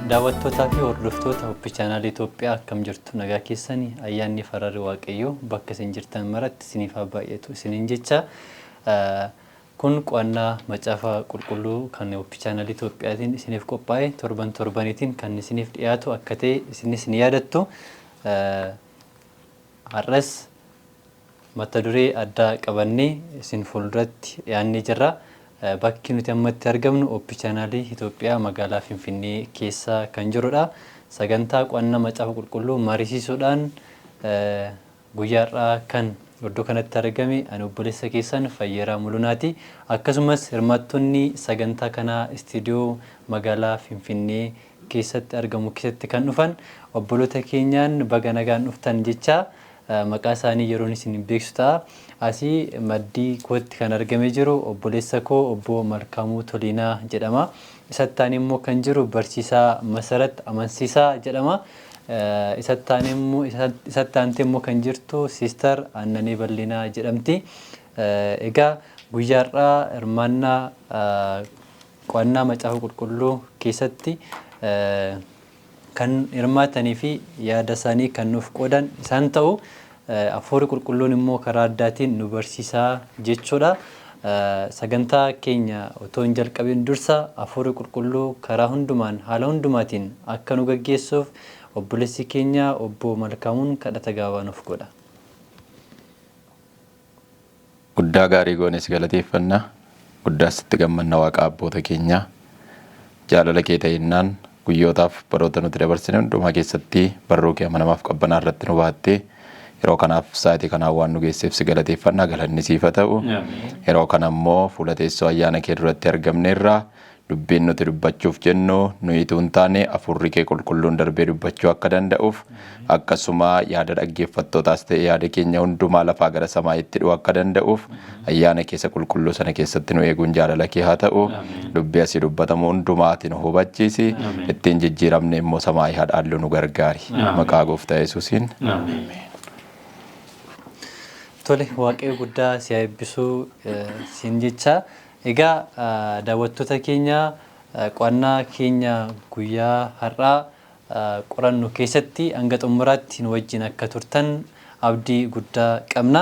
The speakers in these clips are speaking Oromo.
Daawwattootaa fi hordoftoota Hoppi Chaanaal Itoophiyaa, akkam jirtu? Nagaa keessanii? Ayyaanni fararri Waaqayyoo bakka isin jirtan maratti isiniif haa baay'atu isiniin jecha. Kun qo'annaa Macaafa Qulqulluu kan Hoppi Chaanaal Itoophiyaatiin isiniif qophaa'e, torban torbaniitiin kan isiniif dhiyaatu akka ta'e isinis ni yaadattu. Har'as mata duree addaa qabannee isin fuulduratti dhiyaannee jirra. Bakki nuti amma itti argamnu Oppi Chaanaalii Itoophiyaa magaalaa Finfinnee keessa kan jirudha. Sagantaa qo'annaa Macaafa Qulqulluu mariisiisuudhaan guyyaa har'aa kan iddoo kanatti argame ani obboleessa keessan Fayyeeraa Mulunaati. Akkasumas hirmaattonni sagantaa kanaa istiidiyoo magaalaa Finfinnee keessatti argamu keessatti kan dhufan obboloota keenyaan baga nagaan dhuftan jechaa, maqaa isaanii yeroon isin beeksisu ta'a. Asii maddii kootti kan argamee jiru obboleessa koo obbo Malkaamuu Toliinaa jedhama. Isatti aanee immoo kan jiru barsiisaa Masarat Amansiisaa jedhama. Isatti aantee immoo kan jirtu Siistar Aannanee Bal'inaa jedhamti. Egaa guyyaa har'aa hirmaannaa qo'annaa Macaafa Qulqulluu keessatti kan hirmaatanii fi yaada isaanii kan nuuf qoodan isaan ta'u. Hafuurri Qulqulluun immoo karaa addaatiin nu barsiisaa jechuudha. Sagantaa keenya otoo hin jalqabin dursa Hafuurri Qulqulluu karaa hundumaan, haala hundumaatiin akka nu gaggeessuuf obboleessi keenya obbo Malkaamuun kadhata gabaabaa nuuf godha. Guddaa gaarii goones galateeffanna. Guddaas sitti gammanna, Waaqa abboota keenyaa. Jaalala kee ta'innaan guyyootaaf baroota nuti dabarsine hundumaa keessatti barruu kee amanamaaf qabbanaa irratti nu baattee yeroo kanaaf sa'aatii kanaan waan nu geesseef si galateeffannaa, galanni siif haa ta'u. Yeroo kana immoo fuula teessoo ayyaana kee duratti argamneerra. Dubbiin nuti dubbachuuf jennu nuyi utuu hin taane hafuurri kee qulqulluun darbee dubbachuu akka danda'uuf, akkasuma yaada dhaggeeffattootaas ta'e yaada keenya hundumaa lafaa gara samaa'itti dhi'uu akka danda'uuf ayyaana keessa qulqulluu sana keessatti nu eeguun jaalala kee haa ta'u. Dubbii asii dubbatamu hundumaa ati nu hubachiisi. Ittiin jijjiiramne immoo samaayii haa dhaallu, nu gargaari. Maqaa Gooftaa Yesuusiin. Tole, Waaqayyo guddaa si haa eebbisuu siin jecha. Egaa daawwattoota keenya, qo'annaa keenya guyyaa har'aa qorannu keessatti hanga xumuraatti nu wajjin akka turtan abdii guddaa qabna.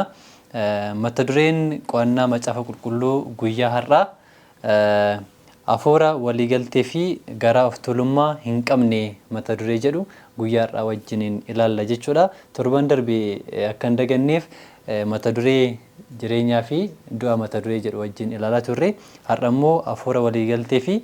Mata dureen qo'annaa Macaafa Qulqulluu guyyaa har'aa "Hafuura waliigaltee fi garaa of tuulummaa hin qabne" mata duree jedhu guyyaa har'aa wajjiniin ilaalla jechuudha. Torban darbe akka hin daganneef mata duree "Jireenyaa fi du'a" mata duree jedhu wajjin ilaalaa turre. Har'a immoo "Hafuura waliigaltee fi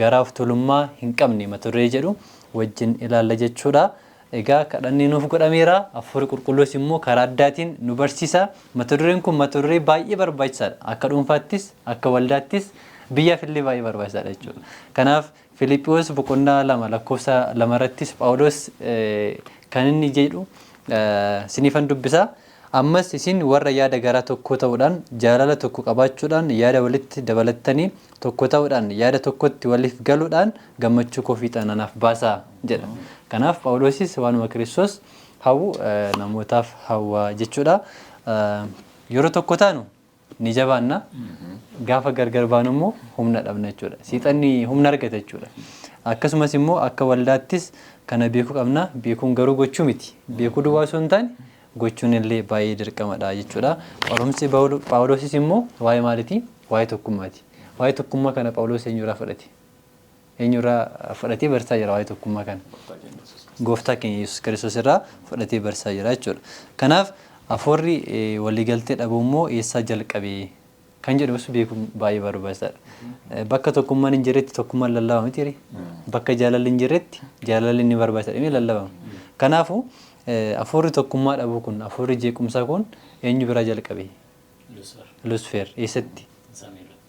garaa of tuulummaa hin qabne" mata duree jedhu wajjin ilaalla jechuudha. Egaa kadhanni nuuf godhameera. Hafuurri Qulqulluus immoo karaa addaatiin nu barsiisa. Mata dureen kun mata duree baay'ee barbaachisaadha. Akka dhuunfaattis, akka waldaattis, biyyaaf illee baay'ee barbaachisaadha jechuudha. Kanaaf Filiiphiyoos boqonnaa 2 lakkoofsa 2 irrattis Phaawulos kan inni jedhu siniifan dubbisa. "Ammas isin warra yaada garaa tokkoo ta'uudhaan, jaalala tokko qabaachuudhaan, yaada walitti dabalattanii tokko ta'uudhaan, yaada tokkotti waliif galuudhaan gammachuu koo fiixaan anaaf baasaa" jedha. Kanaaf Phaawulosis waanuma Kiristoos hawwu namootaaf hawwa jechuudha. Yeroo tokko taanu ni jabaanna. Gaafa gargar baanu immoo humna dhabna jechuudha. Seexanni humna argata jechuudha. Akkasumas immoo akka waldaattis kana beekuu qabna. Beekuun garuu gochuu miti. Beekuu duwwaa osoo hin taane gochuun illee baay'ee dirqamadha jechuudha. Qorumsi Phaawulosis immoo waa'ee maaliiti? Waa'ee tokkummaati. Waa'ee tokkummaa kana Phaawulos eenyurraa fudhate? Eenyurraa fudhatee barsiisaa jira waa'ee tokkummaa kana? Gooftaa keenya Yesuus Kiristoos irraa fudhatee barsiisaa jira jechuudha. Kanaaf hafuurri waliigaltee dhabuu immoo eessaa jalqabe kan jedhuus beekuun baay'ee barbaachisaadha. Bakka tokkummaan hin jirretti tokkummaan lallabama miti? Bakka jaalalli hin jirretti jaalalli ni barbaachisa jedhamee lallabama. Kanaafuu hafuurri tokkummaa dhabuu kun, hafuurri jeequmsaa kun eenyu biraa jalqabe? Lusfeer. Eessatti?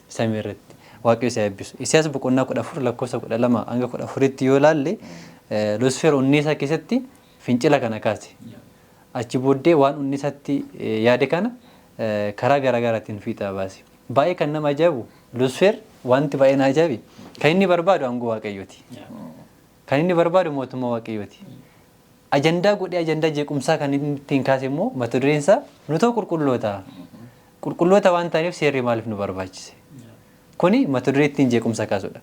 Samii irratti. Waaqayyo si haa eebbisu. Isaayyaas boqonnaa 14 lakkoofsa 12 hanga 14tti yoo ilaalle, Lusfeer onnee isaa keessatti fincila kana kaase. Achi booddee waan onnee isaatti yaade kana karaa garaa garaatiin fiixaa baase. Baay'ee kan nama ajaa'ibu, Lusfeer wanti baay'ee na ajaa'ibe, kan inni barbaadu aangoo Waaqayyooti. Kan inni barbaadu mootummaa Waaqayyooti. Ajandaa godhee, ajandaa jeequmsaa kan inni ittiin kaase immoo mata dureen isaa "Nutoo qulqulloota. Qulqulloota waan taaneef seerri maaliif nu barbaachise?" Kuni mata duree ittiin jeequmsa kaasudha.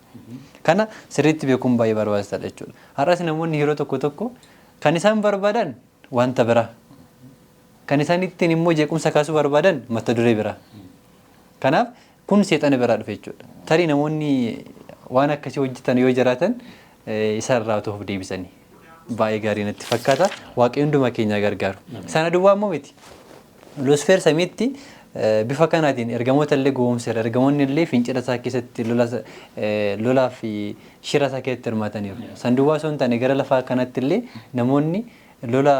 Kana sirriitti beekuun baay'ee barbaachisaadha jechuudha. Har'as namoonni yeroo tokko tokko kan isaan barbaadan wanta biraa. Kan isaan ittiin immoo jeequmsa kaasuu barbaadan mata duree biraa. Kanaaf kun seexana biraa dhufe jechuudha. Tarii namoonni waan akkasii hojjetan yoo jiraatan isarraa otoo of deebisanii baay'ee gaarii natti fakkaata. Waaqayyo hunduma keenya gargaaru. Sana duwwaa immoo miti. Luusfeer samiitti bifa kanaatiin ergamoota illee gowwoomseera. Ergamoonni illee fincila isaa keessatti lolaa fi shira isaa keessatti hirmaataniiru. San duwwaa osoo hin taane gara lafaa kanatti illee namoonni lola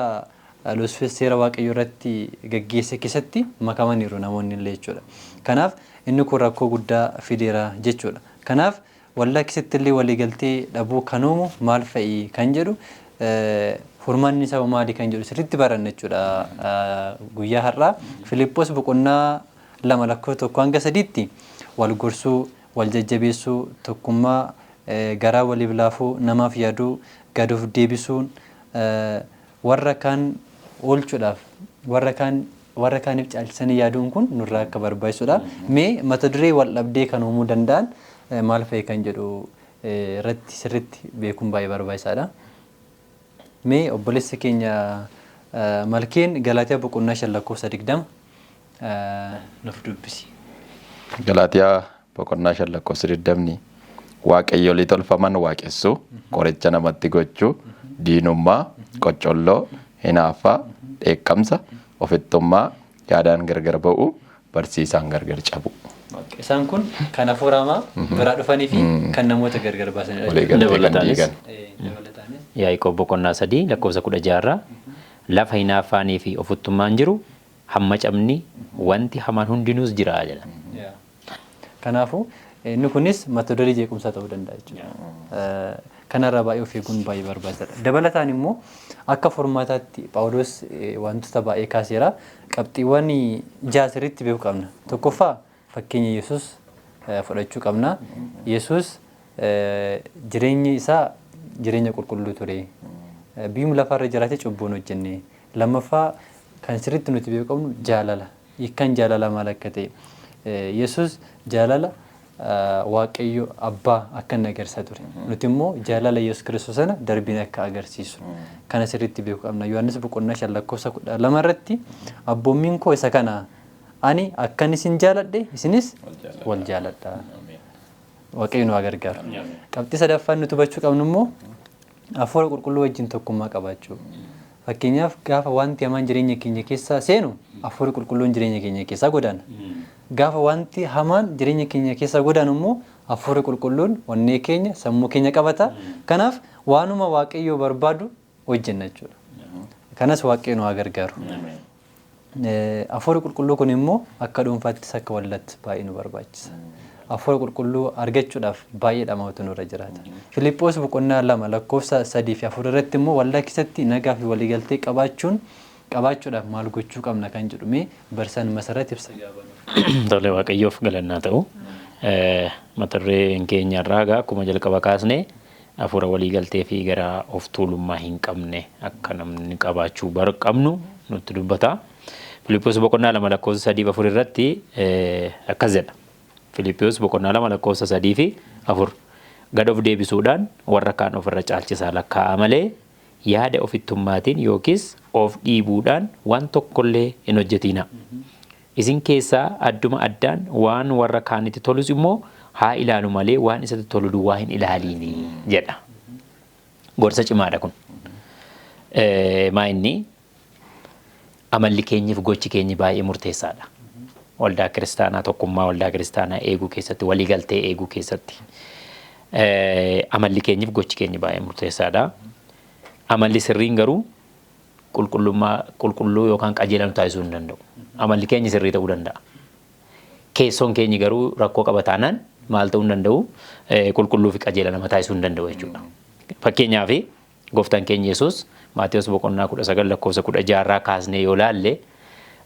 Luusfeer seera Waaqayyoo irratti gaggeesse keessatti makamaniiru namoonni illee jechuudha. Kanaaf inni kun rakkoo guddaa fideera jechuudha. Kanaaf waldaa keessatti illee waliigaltee dhabuu kan uumu maal fa'i kan jedhu, furmaanni isaa maali kan jedhu sirriitti baranna jechuudha. Guyyaa har'aa Filiippoos boqonnaa 2 lakkoofsa 1 hanga 3tti wal gorsuu, wal jajjabeessuu, tokkummaa, garaa waliif laafuu, namaaf yaaduu, gad of deebisuun, warra kaan oolchuudhaaf warra kaan warra kaaniif caalchisanii yaaduun kun nurraa akka barbaachisudha. Mee mata duree wal dhabdee kan uumuu danda'an maal fa'i kan jedhu irratti sirriitti beekuun baay'ee barbaachisaadha. Mee obboleessi keenya Malkeen Galaatiyaa boqonnaa 5 lakkoofsa 20 nuuf dubbisi. Galaatiyaa boqonnaa 5 lakkoofsa 20 waaqayyolii tolfaman waaqessuu, qoricha namatti gochuu, diinummaa, qoccolloo, hinaaffaa, dheekkamsa, ofittummaa, yaadaan gargar ba'uu, barsiisaan gargar cabuu. Isaan kun kan hafuura hamaa biraa dhufanii fi kan namoota gargar baasanidha. Walii galtee kan Dabalataanis. diigan. Dabalataanis. Yaaqoob boqonnaa 3 lakkoofsa 16 irraa lafa hinaaffaanii fi ofittummaan jiru hamma cabni wanti hamaan hundinuus jira jedha. Yaa. Kanaafuu inni kunis mata duree jeequmsaa ta'uu danda'a jechuudha. Kanarraa baay'ee of eeguun baay'ee barbaachisaadha. Dabalataan immoo akka furmaataatti Phaawulos wantoota baay'ee kaaseera. Qabxiiwwan ja'a sirriitti beekuu qabna. Tokkoffaa, fakkeenya Yesuus fudhachuu qabna. Yesuus jireenyi isaa jireenya qulqulluu ture. Biyyuma lafaarra jiraatee cubbuu hin hojjenne. Lammaffaa, kan sirriitti nuti beekuu qabnu jaalala. Hiikkaan jaalalaa maal akka ta'e. Yesuus jaalala Waaqayyo Abbaa akka inni agarsiisaa ture. Nuti immoo jaalala Yesuus Kiristoos sana darbine akka agarsiisu. Kana sirriitti beekuu qabna. Yohaannis boqonnaa 5 lakkoofsa 12 irratti abboommiin koo isa kana, ani akkan isin jaaladhe isinis wal jaaladhaa. Waaqayyo nu haa gargaaru. Qabxii sadaffaan nuti hubachuu qabnu immoo hafuura qulqulluu wajjin tokkummaa qabaachuu. Fakkeenyaaf, gaafa wanti hamaan jireenya keenya keessaa seenu hafuurri qulqulluun jireenya keenya keessaa godaana. Gaafa wanti hamaan jireenya keenya keessaa godaanu immoo hafuurri qulqulluun onnee keenya, sammuu keenya qabata. Kanaaf waanuma Waaqayyoo barbaadu hojjenna jechuudha. Kanas Waaqayyo nu haa gargaaru. Hafuurri qulqulluu kun immoo akka dhuunfaattis akka waldaattis baay'ee nu barbaachisa. Hafuura qulqulluu argachuudhaaf baay'ee dhama'utu nurra jiraata. Filiphoos boqonnaa 2 lakkoofsa 3 fi 4 irratti immoo waldaa keessatti nagaa fi waliigaltee qabaachuun qabaachuudhaaf maal gochuu qabna kan jedhu mee Barsiisaan Masarat ibsa gabaabaa nuuf. Tole, Waaqayyoof galannaa ta'u. Mata dureen keenya irraa egaa akkuma jalqaba kaasne hafuura waliigaltee fi gara of tuulummaa hin qabne akka namni qabaachuu bar qabnu nutti dubbata. Filiphiyuus boqonnaa 2 lakkoofsa 3 fi 4 irratti akkas jedha. Filiphiyuus boqonnaa 2 lakkoofsa 3 fi 4, gad of deebisuudhaan warra kaan ofirra caalchisaa lakkaa'aa malee yaada ofittummaatiin yookiis of dhiibuudhaan waan tokkollee hin hojjetiinaa. Isin keessaa adduma addaan waan warra kaanitti tolus immoo haa ilaalu malee waan isatti tolu duwwaa hin ilaaliini jedha. Gorsa cimaadha kun. Maa inni amalli keenyiif gochi keenyi baay'ee murteessaadha. Waldaa kiristaanaa, tokkummaa waldaa kiristaanaa eeguu keessatti, waliigaltee eeguu keessatti amalli keenyiif gochi keenyi baay'ee murteessaadha. Amalli sirriin garuu qulqullummaa qulqulluu yookaan qajeelaa nu taasisuu hin danda'u. Amalli keenya sirrii ta'uu danda'a. Keessoon keenyi garuu rakkoo qaba taanaan maal ta'uu hin danda'u? Qulqulluu fi qajeelaa nama taasisuu hin danda'u jechuudha. Fakkeenyaaf, gooftaan keenya Yesuus Maatewos boqonnaa 19 lakkoofsa 16 irraa kaasnee yoo laalle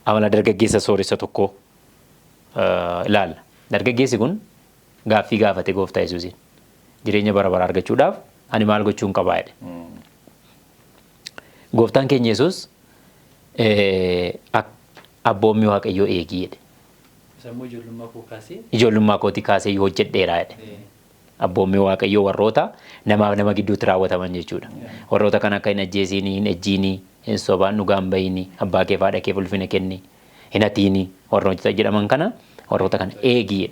amala dargaggeessa sooressa tokkoo ilaalla. Dargaggeessi kun gaaffii gaafate gooftaa Yesuusiin. Jireenya bara baraa argachuudhaaf ani maal gochuun qabaa jedhe. Gooftaan keenya Yesuus abboommii Waaqayyoo eegii jedhe. Sammuu ijoollummaa koo kaasee. Ijoollummaa kootii kaasee hojjedheera jedhe. Abboommii Waaqayyoo warroota namaaf nama gidduutti raawwataman jechuudha. Warroota kan akka hin ajjeesiinii, hin ejjiinii, hin sobaan dhugaa hin bahiinii, abbaa kee fi haadha keef ulfina kenni, hin hatiinii warroota jedhaman kana warroota kana eegi.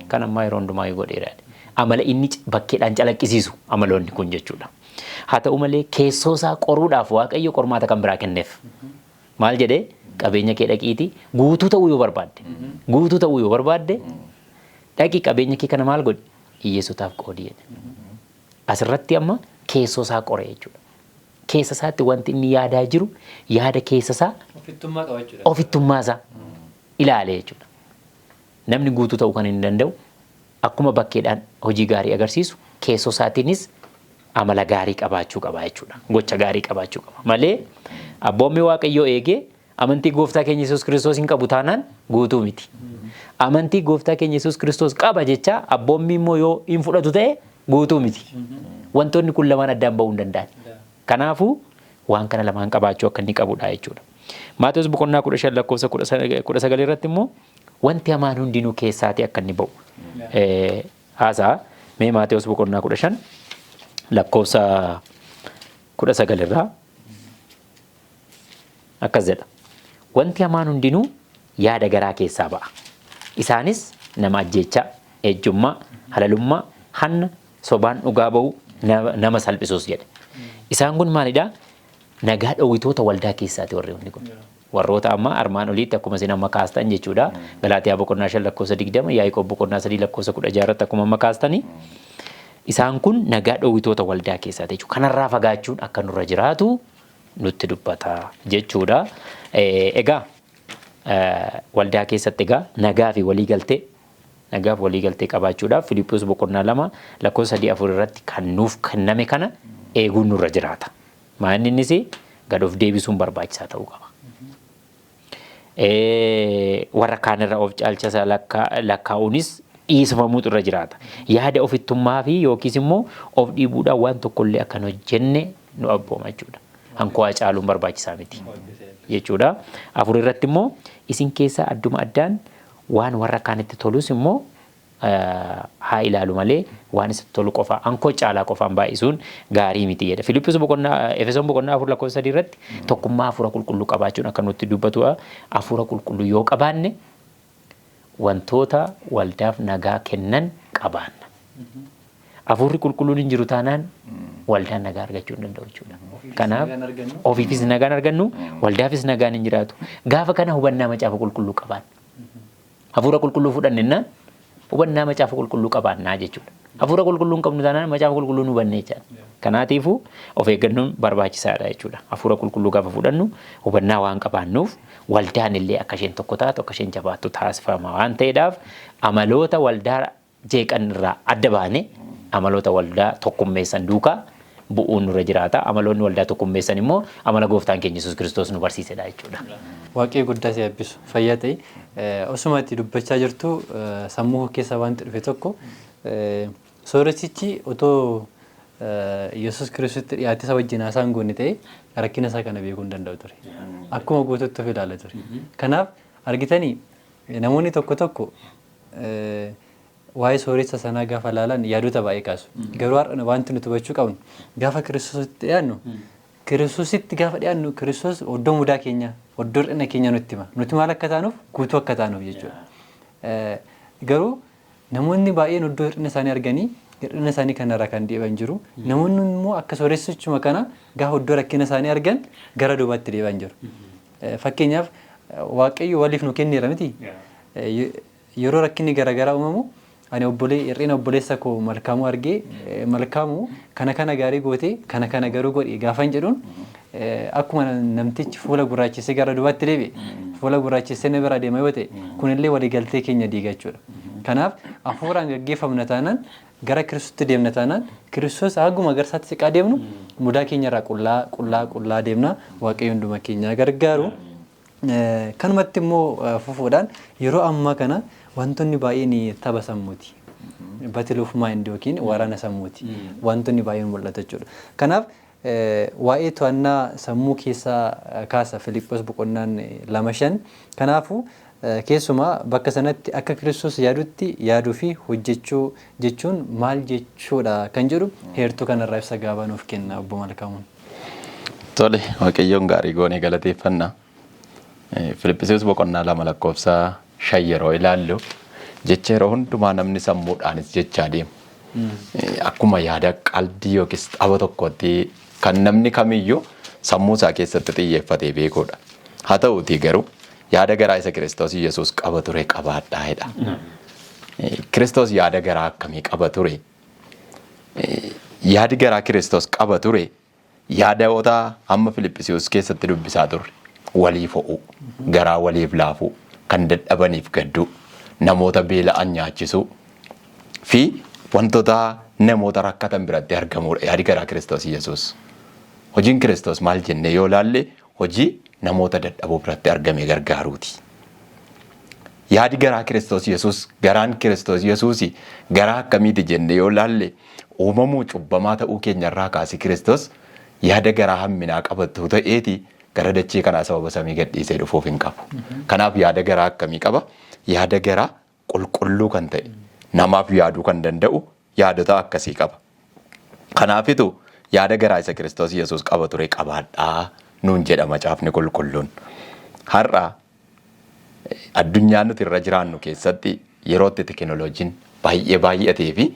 Kan ammaa yeroo hundumaa godheera. Amala inni bakkeedhaan calaqqisiisu amaloonni kun jechuudha. Haa ta'u malee keessoo isaa qoruudhaaf Waaqayyo qormaata kan biraa kenneef. Maal jedhee? Qabeenya kee dhaqiitii guutuu ta'uu yoo barbaadde, guutuu ta'uu yoo barbaadde, dhaqii qabeenya kee kana maal godhi? Hiyyeessotaaf qoodi jedhe. Asirratti amma keessoo isaa qore jechuudha. Keessa isaatti wanti inni yaadaa jiru yaada keessa isaa Ofittummaa qabachuudha. Ofittummaa isaa ilaale jechuudha. Namni guutuu ta'uu kan hin danda'u akkuma bakkeedhaan hojii gaarii agarsiisu keessoo isaatiinis amala gaarii qabaachuu qaba jechuudha. Gocha gaarii qabaachuu qaba. Malee abboommii Waaqayyoo eegee amantii gooftaa keenya Yesuus Kiristoos hin qabu taanaan guutuu miti. Amantii gooftaa keenya Yesuus Kiristoos qaba jecha abboommii immoo yoo hin fudhatu ta'e guutuu miti. Wantoonni kun lamaan addaan ba'uu hin danda'an. Kanaafuu waan kana lamaan qabaachuu akka inni qabudha jechuudha. Maatewos boqonnaa 15 lakkoofsa 19 irratti immoo wanti hamaan hundinuu keessaatii akka inni ba'u haasa'a. Mee Maatewos boqonnaa 15 lakkoofsa 19 irraa akkas jedha. Wanti hamaan hundinuu yaada garaa keessaa ba'a. Isaanis nama ajjeechaa, ejjummaa, halalummaa, hanna, sobaan dhugaa ba'uu, nama salphisuus jedhe. Isaan kun maalidhaa? Nagaa dhowwitoota waldaa keessaati warri hundi kun. Warroota amma armaan oliitti akkuma isin amma kaastan jechuudha. Galaatiyaa boqonnaa 5 lakkoofsa 20, Yaaqoob boqonnaa 3 lakkoofsa 16 irratti akkuma amma kaastanii. Isaan kun nagaa dhowwitoota waldaa keessaati jechuudha. Kanarraa fagaachuun akka nurra jiraatu nutti dubbata jechuudha. Egaa waldaa keessatti egaa nagaa fi walii galtee, nagaaf walii galtee qabaachuudhaaf Filiiphoos boqonnaa 2 lakkoofsa 3 4 irratti kan nuuf kenname kana eeguun nurra jiraata. Maanni innis gad of deebisuun barbaachisaa ta'uu qaba. Warra kaanirra of caalchisa lakkaa'uunis dhiisifamuutu irra jiraata. Yaada ofittummaa fi yookiis immoo of dhiibuudhaan waan tokkollee akka hin hojjenne nu abbooma jechuudha. Hankoo caaluun barbaachisaa miti jechuudha. 4 irratti immoo isin keessaa adduma addaan waan warra kaanitti tolus immoo haa ilaalu malee waan isatti tolu qofa hankoo caalaa qofaan baay'isuun gaarii miti jedha. Filiphus boqonnaa, Efesoon boqonnaa 4 lakkoofsa 3 irratti tokkummaa hafuura qulqulluu qabaachuun akka nutti dubbatu, hafuura qulqulluu yoo qabaanne wantoota waldaaf nagaa kennan qabaanna. Hafuurri qulqulluun hin jiru taanaan waldaan nagaa argachuu hin danda'u jechuudha. Kanaaf ofiifis nagaan argannu, waldaafis nagaan hin jiraatu. Gaafa kana hubannaa macaafa qulqulluu qabaanna. Hafuura qulqulluu fudhannennaan hubannaa macaafa qulqulluu qabaannaa jechuudha. Hafuura qulqulluu hin qabnu taanaan macaafa qulqulluu nu hubanne jechaadha. Kanaatiifuu of eeggannoon barbaachisaadha jechuudha. Hafuura qulqulluu gaafa fudhannu hubannaa waan qabaannuuf waldaan illee akka isheen tokko taatu, akka isheen jabaattu taasifama waan ta'eedhaaf, amaloota waldaa jeeqan irraa adda baane amaloota waldaa tokkummeessan duukaa bu'uun nurra jiraata. Amaloonni waldaa tokkummeessan immoo amala gooftaan keenya Yesuus Kiristoos nu barsiisedha jechuudha. Waaqayyo guddaa si eebbisu. Fayyaa ta'i. Osuma itti dubbachaa jirtu sammuu koo keessa wanti dhufe tokko, sooressichi otoo Yesuus Kiristoositti dhiyaatee isa wajjin haasaa hin goone ta'e rakkina isaa kana beekuu hin danda'u ture. Akkuma guutuutti of ilaala ture. Kanaaf argitanii, namoonni tokko tokko waa'ee sooressa sanaa gaafa ilaalan yaadota baay'ee kaasu. Garuu har'a wanti nuti hubachuu qabnu, gaafa Kiristoositti dhiyaannu, Kiristoositti gaafa dhiyaannu, Kiristoos oddoo mudaa keenya, oddoo hir'ina keenya nutti hima. Nuti maal akka taanuuf? Guutuu akka taanuuf jechuudha. Garuu namoonni baay'een oddoo hir'ina isaanii arganii hir'ina isaanii kanarraa kan deebi'an jiru. Namoonni immoo akka sooressichuma kana gaafa oddoo rakkina isaanii argan gara duubaatti deebi'an jiru. Fakkeenyaaf, Waaqayyo waliif nu kenneera miti? Yeroo rakkinni garaagaraa uumamu ani obbolee hir'ina obboleessa koo Malkaamuu argee, "Malkaamuu, kana kana gaarii gootee, kana kana garuu godhi" gaafan jedhuun, akkuma namtichi fuula gurraachessee gara duubaatti deebi'e fuula gurraachessee na bira deema yoo ta'e, kunillee waliigaltee keenya diiga jechuudha. Kanaaf hafuuraan gaggeeffamna taanaan, gara Kiristoositti deemna taanaan, Kiristoos haguma garsaatti siqaa deemnu mudaa keenyarraa qullaa qullaa qullaa deemna. Waaqayyo hunduma keenyaa gargaaru. Kanumatti immoo fufuudhaan, yeroo ammaa kana wantoonni baay'een tapha sammuuti. Battle of mind yookiin waraana sammuuti. Wantoonni baay'een mul'atu jechuudha. Kanaaf waa'ee to'annaa sammuu keessaa kaasa Filiphos boqonnaan 2:5. Kanaafuu Keessumaa bakka sanatti akka Kiristoos yaadutti yaaduu fi hojjechuu jechuun maal jechuudha kan jedhu heertuu kanarraa ibsa gabaabaa nuuf kenna obbo Malkaamuun. Tole, Waaqayyoon gaarii goonee galateeffanna. Filiphisiis boqonnaa 2 lakkoofsa 5 yeroo ilaallu jecha yeroo hundumaa namni sammuudhaanis jechaa deemu. Akkuma yaada qaldii yookiis tapha tokkotti kan namni kamiyyuu sammuu isaa keessatti xiyyeeffatee beekudha. Haa ta'uutii garuu yaada garaa isa Kiristoos Yesuus qaba ture qabaadhaa jedha. Kiristoos yaada garaa akkamii qaba ture? Yaadi garaa Kiristoos qaba ture yaadota amma Filiphisiyoos keessatti dubbisaa turre. Waliif ho'uu, garaa waliif laafuu, kan dadhabaniif gadduu, namoota beela'an nyaachisuu fi wantoota namoota rakkatan biratti argamuudha yaadi garaa Kiristoos Yesuus. Hojiin Kiristoos maal jennee yoo laalle hojii namoota dadhaboo biratti argame gargaaruuti. Yaadi garaa Kiristoos Yesuus, garaan Kiristoos Yesuus garaa akkamiiti jennee yoo laalle uumamuu cubbamaa ta'uu keenyarraa kaasee Kiristoos yaada garaa hamminaa qabatu ta'eeti gara dachee kanaa sababa samii gadhiisee dhufuuf hin qabu. Kanaaf yaada garaa akkamii qaba? Yaada garaa qulqulluu kan ta'e, namaaf yaaduu kan danda'u yaadota akkasii qaba. Kanaafitu yaada garaa isa Kiristoos Yesuus qaba ture qabaadhaa nuun jedha macaafni qulqulluun. Har'a addunyaa nuti irra jiraannu keessatti yerootti teekinooloojiin baay'ee baay'atee fi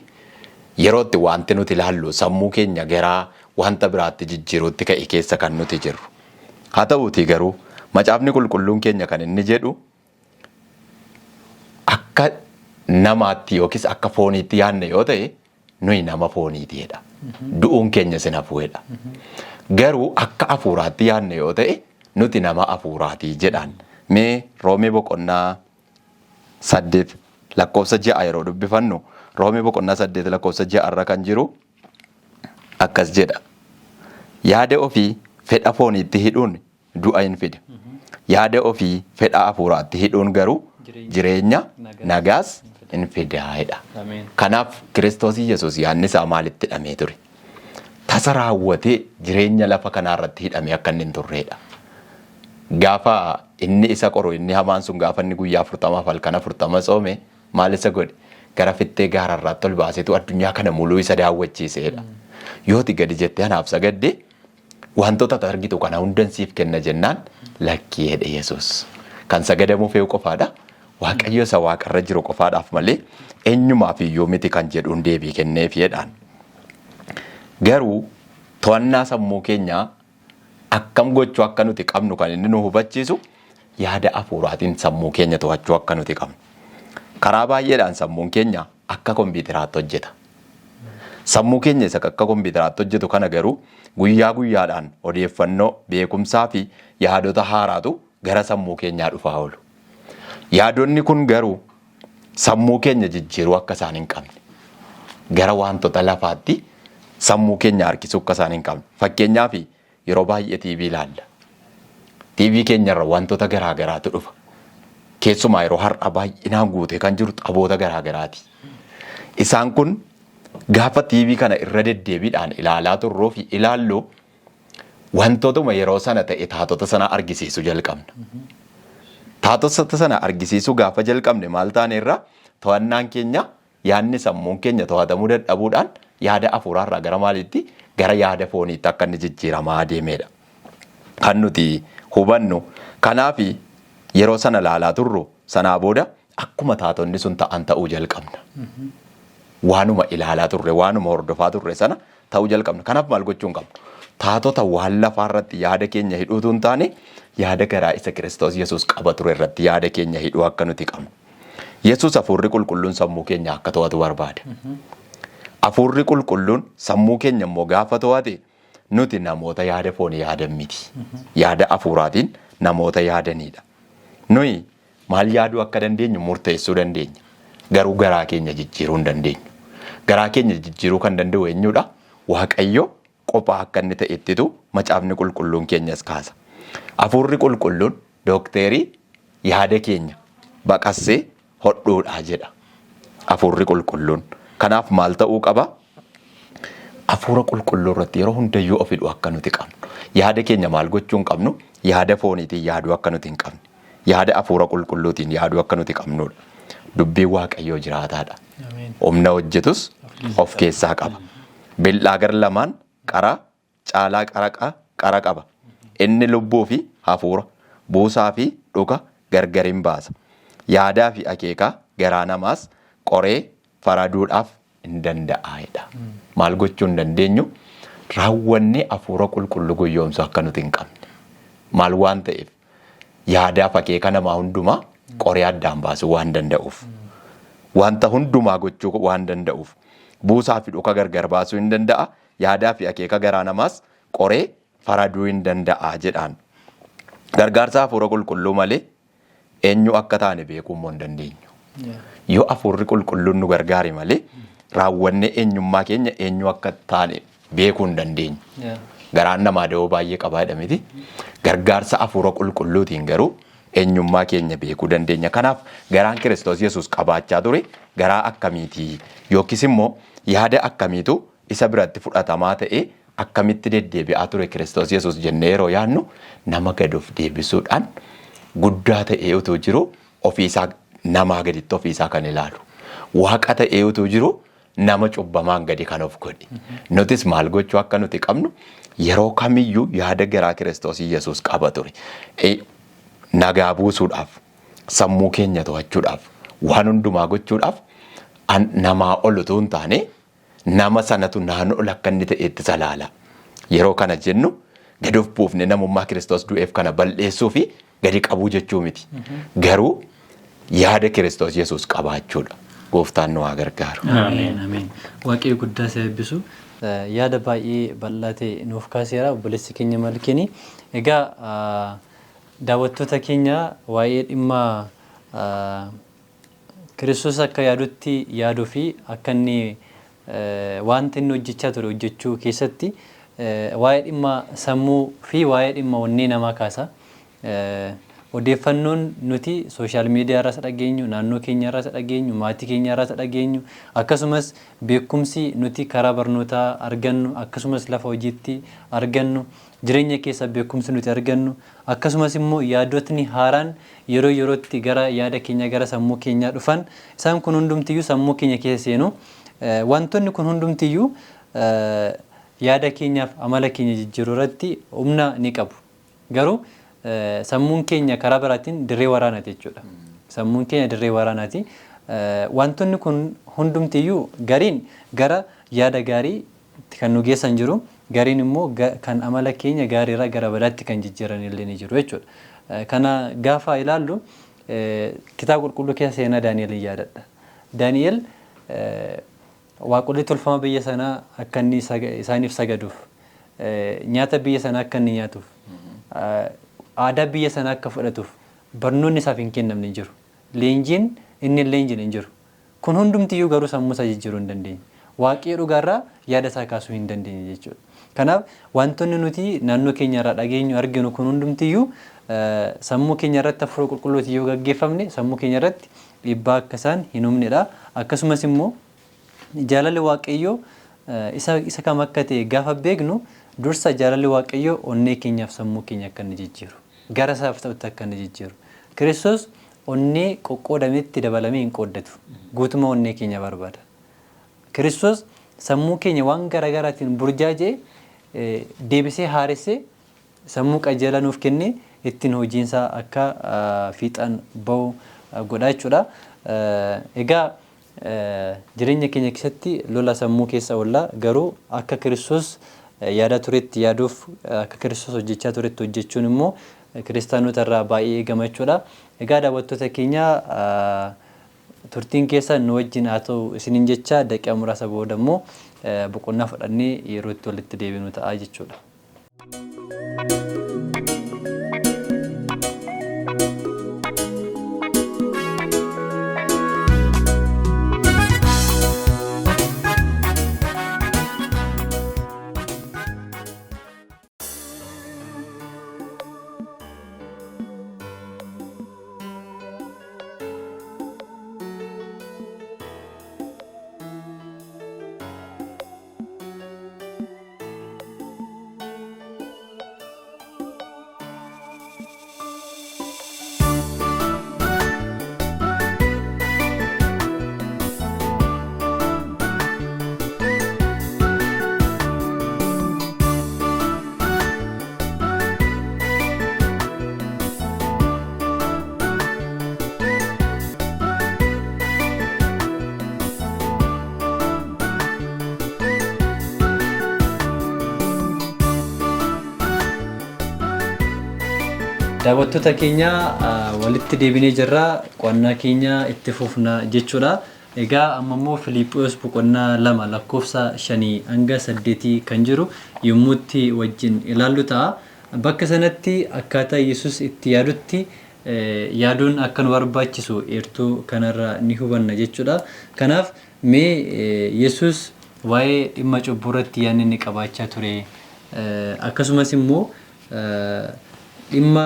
yerootti wanti nuti ilaallu sammuu keenya garaa wanta biraatti jijjiiruutti ka'e keessa kan nuti jirru. Haa ta'uutii garuu macaafni qulqulluun keenya kan inni jedhu akka namaatti yookiis akka fooniitti yaadne yoo ta'e nuyi nama fooniiti jedha. Du'uun keenya sin hafuudha. Garuu akka hafuuraatti yaadne yoo ta'e nuti nama hafuuraati jedhaan. Mee Roomee boqonnaa 8 lakkoofsa 6 yeroo dubbifannu Roomee boqonnaa 8 lakkoofsa 6 irra kan jiru akkas jedha. Yaada ofii fedha fooniitti hidhuun du'a hin fida. Yaada ofii fedha hafuuraatti hidhuun garuu jireenya nagaas hin fidaa jedha. Kanaaf Kiristoos Yesuus yaadni isaa maalitti hidhamee ture? Tasa raawwatee jireenya lafa kanaarratti hidhamee akka inni hin turredha. Gaafa inni isa qoru inni hamaan sun gaafa inni guyyaa 40 halkan 40 tsoome maal isa godhe? Gara fittee gaararraatti ol baasetu addunyaa kana muluu isa daawwachiisedha. Yooti gadi jettee anaaf sagadde wantoota ati argitu kana hundan siif kenna jennaan lakkii jedhe Yesuus. Kan sagadamuu fe'u qofaadha. Waaqayyo isa waaqarra jiru qofaadhaaf malee eenyumaaf iyyuu miti kan jedhuun deebii kenneef jedhaan. Garuu to'annaa sammuu keenyaa akkam gochuu akka nuti qabnu kan inni nu hubachiisu yaada hafuuraatiin sammuu keenya to'achuu akka nuti qabnu. Karaa baay'eedhaan sammuun keenya akka kompiitaraatti hojjeta. Sammuu keenya isa akka kompiitaraatti hojjetu kana garuu guyyaa guyyaadhaan odeeffannoo, beekumsaa fi yaadota haaraatu gara sammuu keenyaa dhufaa oolu. Yaadonni kun garuu sammuu keenya jijjiiruu akka isaan hin qabne, gara wantoota lafaatti sammuu keenya harkisuu akka isaan hin qabne. Fakkeenyaaf yeroo baay'ee TV ilaalla. TV keenyarra wantoota garaa garaatu dhufa. Keessumaa yeroo har'a baay'inaan guutee kan jiru taphoota garaa garaati. Isaan kun gaafa TV kana irra deddeebiidhaan ilaalaa turruu fi ilaallu wantootuma yeroo sana ta'e taatota sana argisiisuu jalqabna. Taatota sana argisiisuu gaafa jalqabne maal taane irra to'annaan keenya yaadni sammuun keenya to'atamuu dadhabuudhaan yaada hafuuraarraa gara maaliitti gara yaada fooniitti akka inni jijjiiramaa adeemedha. Kan nuti hubannu. Kanaaf yeroo sana ilaalaa turru sanaa booda akkuma taatonni sun ta'an ta'uu jalqabna. Waanuma ilaalaa turre, waanuma hordofaa turre sana ta'uu jalqabna. Kanaaf maal gochuu hin qabnu? Taatota waan lafaarratti yaada keenya hidhuutu hin taane yaada garaa isa Kiristoos Yesuus qaba ture irratti yaada keenya hidhuu akka nuti qabnu. Yesuus hafuurri qulqulluun sammuu keenya akka to'atu barbaada. Hafuurri qulqulluun sammuu keenya immoo gaafa to'ate nuti namoota yaada foonii yaadan miti. Yaada hafuuraatiin namoota yaadanidha. Nuyi maal yaaduu akka dandeenyu murteessuu dandeenya. Garuu garaa keenya jijjiiruu hin dandeenyu. Garaa keenya jijjiiruu kan danda'u eenyudha? Waaqayyo qophaa akka inni ta'ettitu macaafni qulqulluun keenyas kaasa. Hafuurri qulqulluun dookterii yaada keenya baqassee hodhuudha jedha. Hafuurri qulqulluun. Kanaaf maal ta'uu qaba? Hafuura qulqulluu irratti yeroo hundayyuu of hidhuu akka nuti qabnu. Yaada keenya maal gochuu hin qabnu? Yaada fooniitiin yaaduu akka nuti hin qabne. Yaada hafuura qulqulluutiin yaaduu akka nuti qabnudha. Dubbiin Waaqayyoo jiraataadha. Humna hojjetus of keessaa qaba. Bil'aa gar lamaan qara caalaa qara qaba. Inni lubbuu fi hafuura, buusaa fi dhuka gargar hin baasa. Yaadaa fi akeekaa garaa namaas qoree faraduudhaaf hin danda'aadha. Maal gochuu hin dandeenyu? Raawwannee hafuura qulqulluu gowwoomsuu akka nuti hin qabne. Maal waan ta'eef? Yaadaaf akeeka namaa hundumaa qoree addaan baasuu waan danda'uuf. Wanta hundumaa gochuu waan danda'uuf. Buusaa fi dhuka gargar baasuu hin danda'a. Yaadaa fi akeeka garaa namaas qoree faraduu hin danda'a jedhaan. Gargaarsa hafuura qulqulluu malee eenyu akka taane beekuu immoo hin dandeenyu. Yoo hafuurri qulqulluun nu gargaare malee raawwannee eenyummaa keenya eenyu akka taane beekuu hin dandeenyu. Garaan namaa da'oo baay'ee qabaa miti. Gargaarsa hafuura qulqulluutiin garuu eenyummaa keenya beekuu dandeenya. Kanaaf garaan Kiristoos Yesuus qabaachaa ture garaa akkamiitii? Yookiis immoo yaada akkamiitu isa biratti fudhatamaa ta'e akkamitti deddeebi'aa ture Kiristoos Yesuus jennee yeroo yaadnu, nama gad of deebisuudhaan guddaa ta'ee utuu jiru ofiisaa namaa gaditti ofiisaa kan ilaalu. Waaqa ta'ee utuu jiru nama cubbamaan gadi kan of godhe. Nutis maal gochuu akka nuti qabnu, yeroo kamiyyuu yaada garaa Kiristoos Yesuus qaba ture. Nagaa buusuudhaaf, sammuu keenya to'achuudhaaf, waan hundumaa gochuudhaaf namaa ol utuu hin taane nama sanatu naan ol akka inni ta'etti salaala. Yeroo kana jennu gadi of buufne namummaa Kiristoos du'eef kana bal'eessuu fi gadi qabuu jechuu miti. Garuu yaada Kiristoos Yesuus qabaachuudha. Gooftaan nu haa gargaaru. Ameen, ameen. Waaqayyo guddaa si eebbisu. Yaada baay'ee bal'aa ta'e nuuf kaaseera obboleessi keenya Malkiini. Egaa daawwattoota keenya, waa'ee dhimma Kiristoos akka yaadutti yaaduu fi akka inni wanta inni hojjechaa ture hojjechuu keessatti waa'ee dhimma sammuu fi waa'ee dhimma onnee namaa kaasa. Odeeffannoon nuti social media irraas dhageenyu, naannoo keenya irraas dhageenyu, maatii keenya irraas dhageenyu, akkasumas beekumsi nuti karaa barnootaa argannu, akkasumas lafa hojiitti argannu, jireenya keessa beekumsi nuti argannu, akkasumas immoo yaadotni haaraan yeroo yerootti gara yaada keenya, gara sammuu keenyaa dhufan, isaan kun hundumtiyyuu sammuu keenya keessa seenu. Wantoonni kun hundumtiyyuu yaada keenyaaf amala keenya jijjiiruu irratti humna ni qabu. Garuu sammuun keenya karaa biraatiin dirree waraanaati jechuudha. Sammuun keenya dirree waraanaati. Wantoonni kun hundumtiyyuu gariin gara yaada gaarii kan nu geessan jiru, gariin immoo kan amala keenya gaariirraa gara badaatti kan jijjiiran illee ni jiru jechuudha. Kana gaafa ilaallu kitaaba qulqulluu keessa seenaa Daani'el yaadadha. Daani'el waaqolii tolfama biyya sanaa akka inni isaaniif sagaduuf, nyaata biyya sanaa akka inni nyaatuuf, aadaa biyya sanaa akka fudhatuuf barnoonni isaaf hin kennamne hin jiru. Leenjiin inni hin leenjine hin jiru. Kun hundumtiyyuu garuu sammuu isaa jijjiiruu hin dandeenye. Waaqayyo dhugaarraa yaada isaa kaasuu hin dandeenye jechuudha. Kanaaf wantoonni nuti naannoo keenya irraa dhageenyu, arginu kun hundumtiyyuu sammuu keenya irratti hafuura qulqulluutiin yoo gaggeeffamne sammuu keenya irratti dhiibbaa akka isaan hin uumnedha. Akkasumas immoo jaalalli Waaqayyoo isa kam akka ta'e gaafa beeknu, dursa jaalalli Waaqayyoo onnee keenyaaf sammuu keenya akka inni jijjiiru, gara isaaf ta'utti akka inni jijjiiru. Kiristoos onnee qoqqoodametti dabalamee hin qooddatu. Guutummaa onnee keenya barbaada. Kiristoos sammuu keenya waan garaagaraatiin burjaajee deebisee haaressee sammuu qajeelaa nuuf kennee ittiin hojiinsaa akka fiixaan bahu godha jechuudha. Egaa jireenya keenya keessatti lola sammuu keessa oolla, garuu akka Kiristoos yaadaa turetti yaaduuf, akka Kiristoos hojjechaa turetti hojjechuun immoo kiristaanota irraa baay'ee eegama jechuudha. Egaa daawwattoota keenya, turtiin keessan nu wajjin haa ta'u isiniin jecha, daqiiqaa muraasa booda immoo boqonnaa fudhannee yeroo itti walitti deebinu ta'a jechuudha. Daawwattoota keenya walitti deebinee jirra. Qo'annaa keenya itti fufna jechuudha. Egaa amma immoo Filiiphoos boqonnaa 2 lakkoofsa 5 hanga 8 kan jiru yommuu itti wajjin ilaallu ta'a. Bakka sanatti akkaataa Yesuus itti yaadutti yaaduun akka nu barbaachisu eertuu kanarraa ni hubanna jechuudha. Kanaaf mee Yesuus waa'ee dhimma cubbuu irratti yaadni inni qabaachaa ture akkasumas immoo dhimma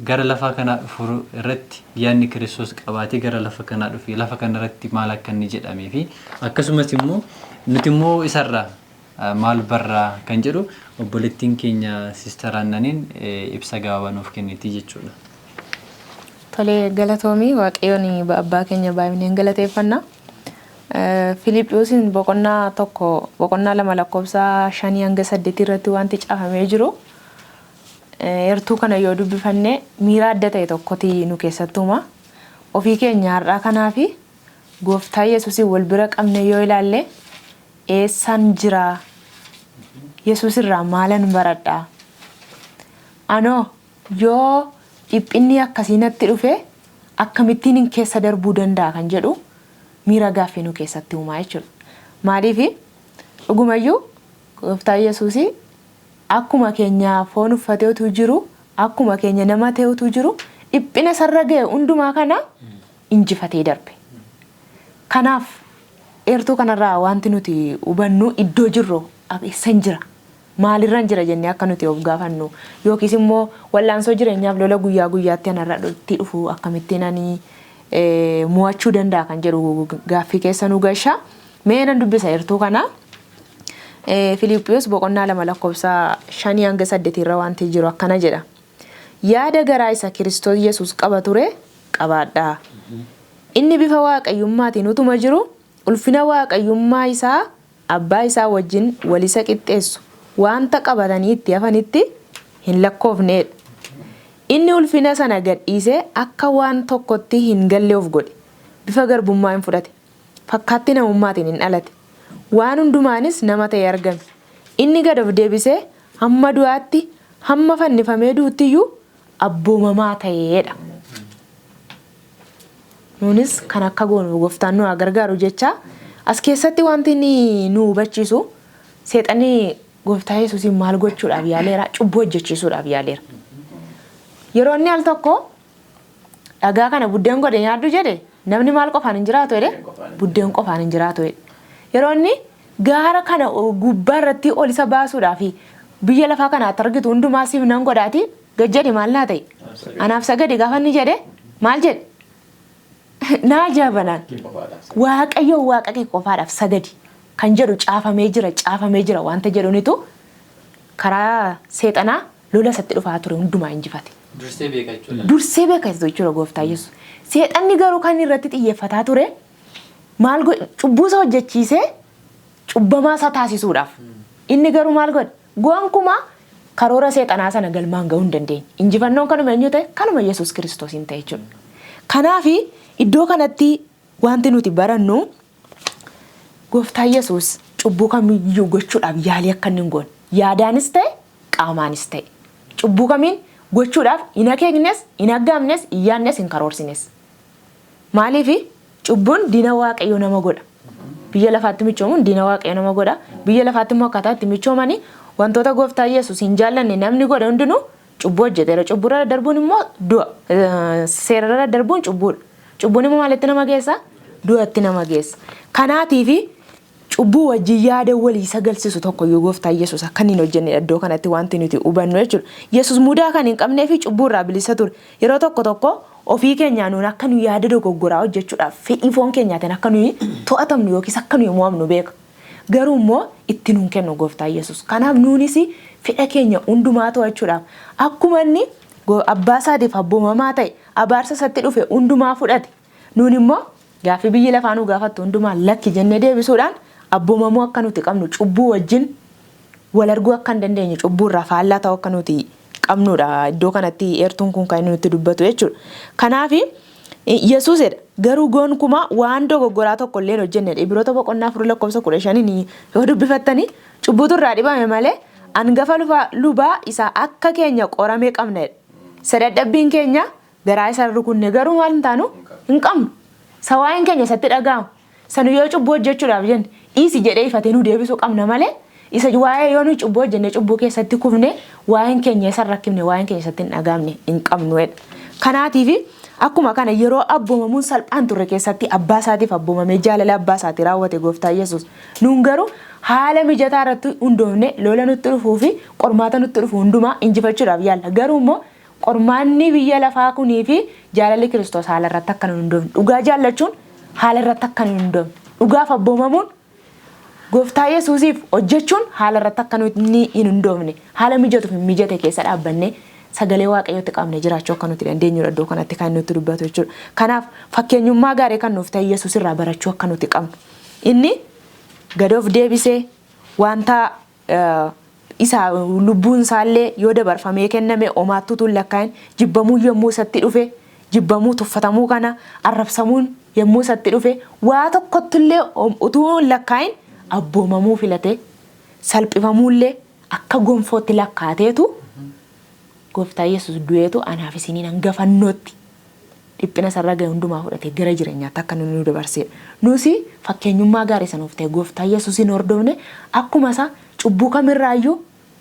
gara lafaa kanaa dhufu irratti yaadni Kiristoos qabaatee gara lafa kanaa dhufe lafa kana irratti maal akka inni jedhamee fi akkasumas immoo nuti immoo isarraa maal barraa kan jedhu obboleettiin keenya Sister Aannaniin ibsa gabaabaa nuuf kenniti jechuudha. Tolee, galatoomii. Waaqayyoon abbaa keenya baay'ineen galateeffanna. Filiiphiyoosiin boqonnaa 1, boqonnaa 2 lakkoofsa 5 hanga 8 irratti wanti caafamee jiru, eertuu kana yoo dubbifanne miira adda ta'e tokkoti nu keessatti uuma. Ofii keenya har'aa kanaa fi gooftaa Yesuusiin wal bira qabne yoo ilaalle, eessaan jira? Yesuus irraa maalan baradha? Anoo yoo dhiphinni akkasii natti dhufe akkamittiin hin keessa darbuu danda'a kan jedhu miira gaaffii nu keessatti uumaa jechuudha. Maaliif? Dhugumayyuu gooftaa Yesuus akkuma keenya foon uffatee utuu jiru, akkuma keenya nama ta'e utuu jiru, dhiphina isarra ga'e hundumaa kana injifatee darbe. Kanaaf eertuu kanarraa wanti nuti hubannu, iddoo jirru eessan jira? Maalirran jira jennee akka nuti of gaafannu, yookiis immoo wal'aansoo jireenyaaf lola guyyaa guyyaatti anarra itti dhufu akkamittiin ani mo'achuu danda'a kan jedhu gaaffii keessa nu gasha. Mee nan dubbisa eertuu kana. Filiippiyoos boqonnaa 2 lakkoofsa 5 hanga 8 irra wanti jiru akkana jedha. "Yaada garaa isa Kiristoos Yesuus qaba ture qabaadhaa. Inni bifa waaqayyummaatiin utuma jiru ulfina waaqayyummaa isaa abbaa isaa wajjin wal isa qixxeessu wanta qabatanii itti hafanitti hin lakkoofneedha. Inni ulfina sana gad dhiisee akka waan tokkotti hin galle of godhe. Bifa garbummaa in fudhate. Fakkaattii namummaatiin in dhalate. Waan hundumaanis nama ta'ee argame. Inni gad of deebisee hamma du'aatti, hamma fannifamee du'utti iyyuu abboomamaa ta'eedha." Nuunis kan akka goonu gooftaan nu haa gargaaru jecha. As keessatti wanti inni nu hubachiisu, seexanni gooftaa Yesuusiin maal gochuudhaaf yaaleera? Cubbuu hojjechiisuudhaaf yaaleera. Yeroo inni al tokko "Dhagaa kana buddeen godhe nyaadhu" jedhe, "Namni maal qofaan hin jiraatu?" jedhe? "Buddeen qofaan hin jiraatu" jedhe. Yeroo inni gaara kana gubbaa irratti ol isa baasuudhaaf "Biyya lafaa kanaatti argitu hundumaa siif nan godhaati gad jedhi, maal naa ta'e, anaaf sagadi" gaafa inni jedhe, maal jedhe? Naa ajaa'ibanaan "Waaqayyo Waaqa kee qofaadhaaf sagadi kan jedhu caafamee jira, caafamee jira" wanta jedhunitu karaa seexanaa lola isatti dhufaa ture hundumaa injifate. Dursee beeka jechuudha. Dursee beeka jechuudha gooftaa Yesuus. Seexanni garuu kan irratti xiyyeeffataa ture maal godhe? Cubbuu isa hojjechiisee cubbamaa isa taasisuudhaaf. Inni garuu maal godhe? Gonkumaa karoora seexanaa sana galmaan ga'uu hin dandeenye. Injifannoon kanuma eenyu ta'e? Kanuma Yesuus Kiristoosiin ta'e jechuudha. Kanaaf iddoo kanatti wanti nuti barannu, gooftaa Yesuus cubbuu kamiyyuu gochuudhaaf yaalii akka inni hin goone. Yaadaanis ta'e, qaamaanis ta'e. Cubbuu kamiin gochuudhaaf hin akeeknes, hin aggaamnes, hin yaadnes, hin karoorsines. Maaliif? Cubbuun diina Waaqayyoo nama godha. Biyya lafaatti michoomuun diina Waaqayyoo nama godha. Biyya lafaatti immoo akkaataa itti michoomanii wantoota gooftaa Yesuus hin jaallanne namni godhe hundinuu cubbuu hojjeteera. Cubbuurra darbuun immoo du'a. Seerarra darbuun cubbuudha. Cubbuun immoo maalitti nama geessa? Du'atti nama geessa. Kanaatiifi cubbuu wajjin yaada walii sagalsisu tokko iyyuu gooftaa Yesuus akka inni hin hojjennedha iddoo kanatti wanti nuti hubannu jechuudha. Yesuus mudaa kan hin qabnee fi cubbuu irraa bilisa ture. Yeroo tokko tokko ofii keenyaa nuun akka nu yaada dogoggoraa hojjechuudhaaf fedhii foon keenyaatiin akka nuyi to'atamnu yookiis akka nuyi mo'amnu beeka. Garuu immoo itti nuun kennu gooftaa Yesuus. Kanaaf nuunis fedha keenya hundumaa to'achuudhaaf akkuma inni abbaa isaatiif abboomamaa ta'e, abaarsa isatti dhufe hundumaa fudhate, nuun immoo gaaffii biyyi lafaa nu gaafattu hundumaa lakki jennee deebisuudhaan abboomamuu akka nuti qabnu, cubbuu wajjin wal arguu akka hin dandeenye, cubbuu irraa faallaa ta'uu akka nuti qabnudha iddoo kanatti eertuun kun kan inni nutti dubbatu jechuudha. Kanaaf Yesuusidha. Garuu gonkumaa waan dogoggoraa tokko illee hin hojjenne. Ibroota boqonnaa 4 lakkoofsa 15 yoo dubbifattanii, cubbuutu irraa dhibame malee hangafa lubaa isa akka keenya qorame qabna jedha. Isa dadhabbiin keenya garaa isa rukunne garuu maal hin taanu hin qabnu. Isa waa'een keenya isatti dhaga'amu. Isa nu yoo cubbuu hojjechuudhaaf jenne dhiisi jedhee ifatee nu deebisuu qabna malee isa waa'ee yoo nu cubbuu hojjenne cubbuu keessatti kufne waa'een keenya isa hin rakkifne, waa'een keenya isatti hin dhaga'amne hin qabnu jedha. Kanaatiif akkuma kana yeroo abboomamuun salphaan turre keessatti abbaa isaatiif abboomamee jaalala abbaa isaatii raawwate gooftaa Yesuus. Nuun garuu haala mijataa irratti hundoofne lola nutti dhufuu fi qormaata nutti dhufu hundumaa injifachuudhaaf yaalla. Garuu immoo qormaanni biyya lafaa kunii fi jaalalli Kiristoos haala irratti akka nu hin hundoofne, dhugaa jaallachuun haala irratti akka nu hin hundoofne, dhugaaf abboomamuun gooftaa Yesuusiif hojjechuun haala irratti akka nuti hin hundoofne, haala mijatuuf hin mijate keessa dhaabbannee sagalee Waaqayyootti qabne jiraachuu akka nuti dandeenyudha iddoo kanatti kan nutti dubbatu jechuudha. Kanaaf fakkeenyummaa gaarii kan nuuf ta'e Yesuus irraa barachuu akka nuti qabnu. Inni gad of deebisee wanta isa lubbuun isaallee yoo dabarfamee kenname omaattuu tun lakkaa'in, jibbamuun yommuu isatti dhufe, jibbamuu, tuffatamuu kana arrabsamuun yommuu isatti dhufe, waa tokkottillee utuu hin lakkaa'in abboomamuu filate, salphifamuullee akka gonfootti lakkaateetu gooftaa Yesuus du'eetu anaaf isiniin hanga fannootti dhiphina isarra ga'e hundumaa fudhatee gara jireenyaatti akka inni nu dabarseedha. Nus fakkeenyummaa gaarii isa nuuf ta'e gooftaa Yesuusiin hordofne akkuma isaa cubbuu kamirraayyuu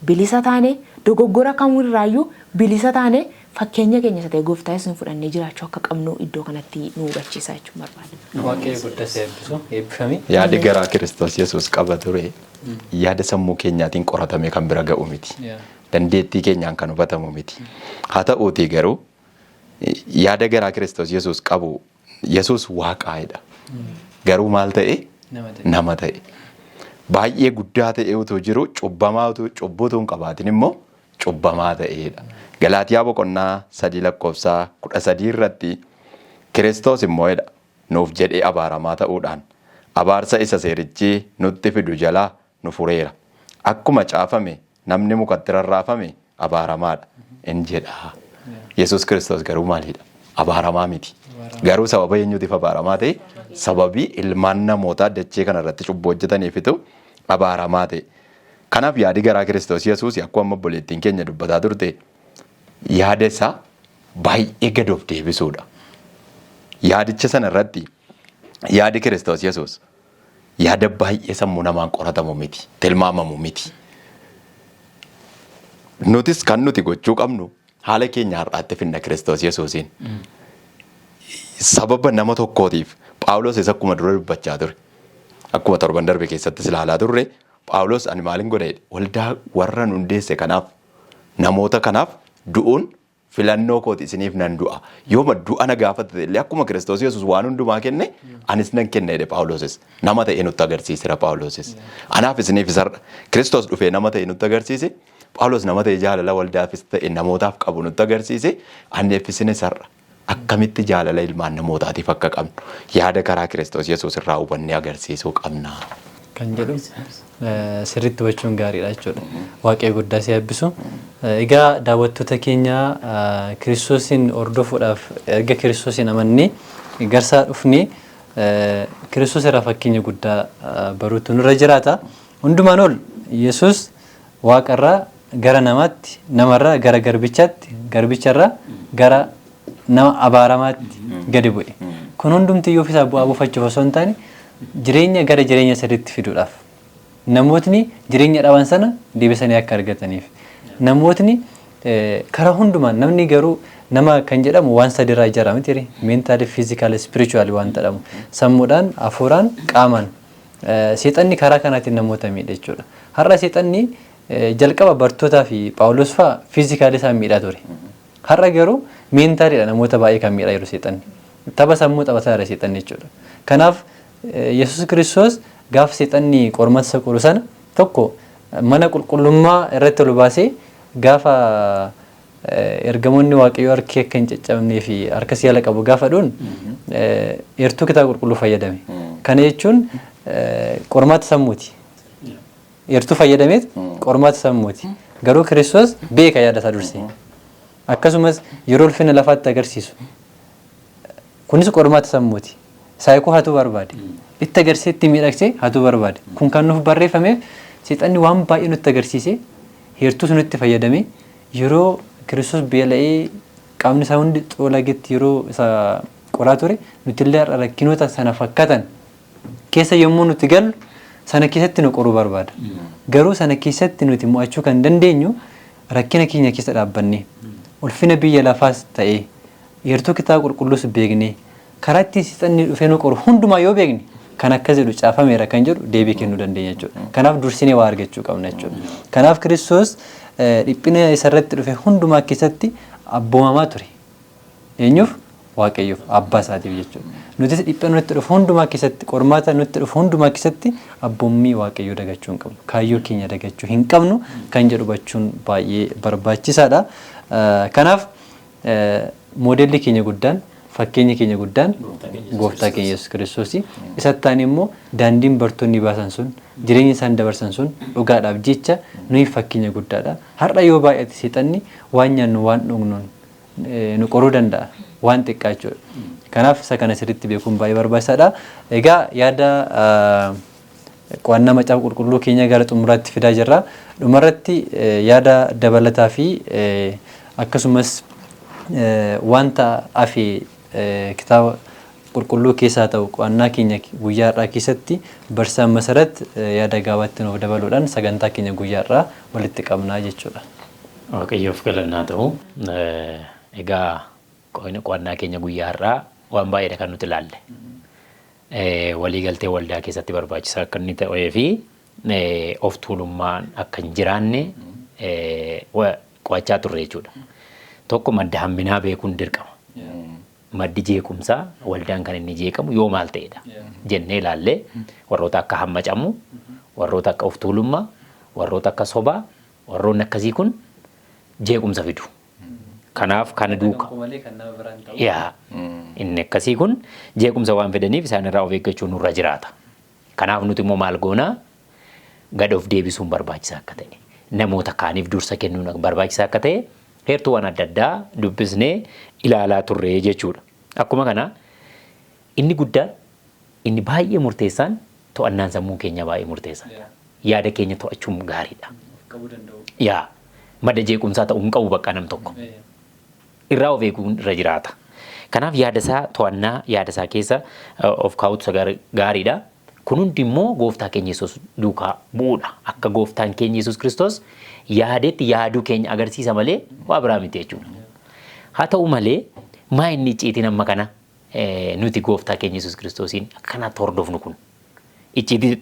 bilisa taane, dogoggora kamirraayyuu bilisa taane, fakkeenya keenya isa ta'e gooftaa Yesuusiin fudhannee jiraachuu akka qabnu iddoo kanatti nu hubachiisa jechuun barbaada. Waaqayyo guddaa si eebbisu, eebbifami. Yaadi garaa Kiristoos Yesuus qaba ture yaada sammuu keenyaatiin qoratamee kan bira ga'u miti. Dandeettii keenyaan kan hubatamu miti. Haa ta'uutii garuu yaada garaa Kiristoos Yesuus qabu, Yesuus waaqaadha. Garuu maal ta'e? Nama ta'e. Nama ta'e. Baay'ee guddaa ta'e utuu jiru cubbamaa utuu cubbuu utuu hin qabaatin immoo cubbamaa ta'edha. Galaatiyaa boqonnaa 3 lakkoofsa 13 irratti Kiristoos immoo jedha nuuf jedhee abaaramaa ta'uudhaan abaarsa isa seerichi nutti fidu jalaa nu fureera. Akkuma caafame namni mukatti rarraafame abaaramaadha in jedha. Yesuus Kiristoos garuu maalidha? Abaaramaa miti. Garuu sababa eenyuutiif abaaramaa ta'e? Sababii ilmaan namootaa dachee kana irratti cubbuu hojjetaniifitu abaaramaa ta'e. Kanaaf yaadi garaa Kiristoos Yesuus akkuma amma obboleettiin keenya dubbataa turte yaada isaa baay'ee gad of deebisuudha. Yaadicha sana irratti yaadi Kiristoos Yesuus yaada baay'ee sammuu namaan qoratamu miti, tilmaamamu miti. Nutis kan nuti gochuu qabnu haala keenya har'aatti finna Kiristoos Yesuusiin. Sababa nama tokkootiif Phaawulos isa akkuma dura dubbachaa ture. Akkuma torban darbe keessattis ilaalaa turre, Phaawulos ani maalin godha jedhe, waldaa warra hundeesse kanaaf, namoota kanaaf du'uun filannoo kooti, isiniif nan du'a. Yooma du'a na gaafatte illee akkuma Kiristoos Yesuus waan hundumaa kenne anis nan kenna jedhe Phaawulosis. Nama ta'ee nutti agarsiiseera Phaawulosis. Anaaf isiniif har'a Kiristoos dhufee nama ta'e nutti agarsiise. Phaawulos nama ta'e jaalala waldaafis ta'e namootaaf qabu nutti agarsiise. Aneef isinis har'a akkamitti jaalala ilmaan namootaatiif akka qabnu yaada karaa Kiristoos Yesuus irraa hubannee agarsiisuu qabna. Kan jedhu sirriitti hubachuun gaariidha jechuudha. Waaqayyo guddaa si eebbisu. Egaa daawwattoota keenya, Kiristoosiin hordofuudhaaf erga Kiristoosiin amannee garsaa dhufnee Kiristoos irraa fakkeenya guddaa baruutu nurra jiraata. Hundumaan ol Yesuus waaqarraa gara namaatti, namarraa gara garbichaatti, garbicharraa gara nama abaaramaatti gadi bu'e. Kun hundumtiyyuu ofiisaa bu'aa buufachuuf osoo hin taane jireenya gara jireenya sirriitti fiduudhaaf. Namootni jireenya dhaban sana deebisanii akka argataniif. Namootni karaa hundumaan namni garuu nama kan jedhamu waan sadirraa ijaarama miti, mentally, physically, spiritually waan jedhamu. Sammuudhaan, hafuuraan, qaamaan. Seexanni karaa kanaatiin namoota miidha jechuudha. Har'a seexanni jalqaba bartootaa fi Phaawulos fa'aa physically isaan miidhaa ture. Har'a garuu mentally dha namoota baay'ee kan miidhaa jiru seexanni. Tapha sammuu taphataa jira seexanni jechuudha. Kanaaf Yesuus Kiristoos gaafa seexanni qormaata isa qoru sana tokko mana qulqullummaa irratti ol baasee gaafa ergamoonni Waaqayyoo harki akka hin caccabnee fi harka siyaala qabu gaafa dhuun eertuu kitaaba qulqulluu fayyadame. Kana jechuun qormaata sammuuti. Eertuu fayyadameet qormaata sammuuti. Garuu Kiristoos beeka yaada isaa dursee. Akkasumas yeroo ulfina lafaatti agarsiisu. Kunis qormaata sammuuti. Saayikoo hatuu barbaade. Itti agarsiisee, itti miidhagsee hatuu barbaade. Kun kan nuuf barreeffameef seexanni waan baay'ee nutti agarsiisee heertuu nutti fayyadamee yeroo Kiristoos beela'ee Qaamni isaa hundi xoolagetti yeroo isa qoraa ture, nuti illee har'a rakkinoota sana fakkaatan keessa yommuu nuti gallu sana keessatti nu qoruu barbaada. Garuu sana keessatti nuti mo'achuu kan dandeenyu rakkina keenya keessa dhaabbannee, ulfina biyya lafaas ta'ee, heertuu kitaaba qulqulluus beeknee, karaa ittiin seexanni dhufee nu qoru hundumaa yoo beekne, kan akkas jedhu caafameera kan jedhu deebii kennuu dandeenya jechuudha. Kanaaf dursinee waa argachuu qabna jechuudha. Kanaaf Kiristoos dhiphina isarratti dhufe hundumaa keessatti abboomamaa ture. Eenyuuf? Waaqayyoof, abbaa isaatiif jechuudha. Nutis dhiphina nutti dhufu hundumaa keessatti, qormaata nutti dhufu hundumaa keessatti abboommii Waaqayyoo dagachuu hin qabnu. Kaayyoo keenya dagachuu hin qabnu kan jedhu hubachuun baay'ee barbaachisaadha. Kanaaf moodelli keenya guddaan, fakkeenyi keenya guddaan gooftaa keenya Yesuus Kiristoosi. Isatti taane immoo daandiin bartoonni baasan sun, jireenya isaan dabarsan sun dhugaadhaaf jecha nuyi fakkeenya guddaadha. Har'a yoo baay'ate seexanni waan nyaannu waan dhugnuun nu qoruu danda'a. Waan xiqqaa jechuudha. Kanaaf isa kana sirriitti beekuun baay'ee barbaachisaadha. Egaa yaada qo'annaa macaafa qulqulluu keenya gara xumuraatti fidaa jirra. Dhumarratti yaada dabalataa fi akkasumas wanta hafe kitaaba qulqulluu keessaa ta'u qo'annaa keenya guyyaa har'aa keessatti barsiisaan Masarat yaada gaabaatti nuuf dabaluudhaan sagantaa keenya guyyaa har'aa walitti qabnaa jechuudha. Waaqayyoof galannaa ta'u. Egaa qo'annaa keenya guyyaa har'aa waan baay'eedha kan nuti ilaalle. Waliigaltee waldaa keessatti barbaachisaa akka inni ta'ee fi of tuulummaan akka hin jiraanne qo'achaa turre jechuudha. Tokko, madda hamminaa beekuun dirqama. Maddi jeequmsaa, waldaan kan inni jeeqamu yoo maal ta'edha jennee ilaallee, warroota akka hammacamuu, warroota akka of tuulummaa, warroota akka sobaa, warroonni akkasii kun jeequmsa fidu. Kanaaf kana duuka. Yaa, inni akkasii kun jeequmsa waan fidaniif isaan irraa of eeggachuu nurra jiraata. Kanaaf nuti immoo maal goonaa, gad of deebisuun barbaachisaa akka ta'e, namoota kaaniif dursa kennuun barbaachisaa akka ta'e heertuuwwan adda addaa dubbisnee ilaalaa turre jechuudha. Akkuma kana inni guddaan, inni baay'ee murteessaan, to'annaan sammuu keenya baay'ee murteessaadha. Yaada keenya to'achuun gaariidha. Yaa, madda jeequmsaa ta'uu hin qabu, bakka nam tokko. Irraa of eeguun irra jiraata. Kanaaf yaada isaa to'annaa yaada isaa keessa of kaa'utu gaariidha. Kun hundi immoo gooftaa keenya Yesuus duukaa bu'uudha. Akka gooftaan keenya Yesuus Kiristoos yaadetti yaaduu keenya agarsiisa malee waa biraa miti jechuudha. Haa ta'u malee, maa inni icciitiin amma kana nuti gooftaa keenya Yesuus Kiristoosiin akkanaatti hordofnu kun icciitii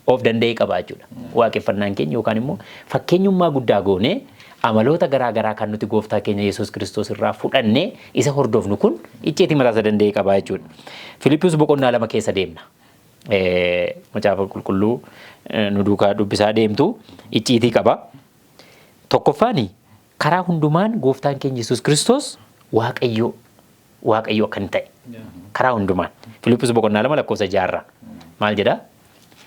of danda'ee qaba jechuudha. Waaqeffannaan keenya yookaan immoo fakkeenyummaa guddaa goonee amaloota garaa garaa kan nuti gooftaa keenya Yesuus Kiristoos irraa fudhannee isa hordofnu kun icciitii mataa isaa danda'ee qaba jechuudha. Filiphiyuus boqonnaa 2 keessa deemna. Macaafa qulqulluu nu duukaa dubbisaa deemtu, icciitii qaba. Tokkoffaani, karaa hundumaan gooftaan keenya Yesuus Kiristoos Waaqayyo akka inni ta'e karaa hundumaan. Filiphiyuus boqonnaa 2 lakkoofsa 6rraa maal jedhaa?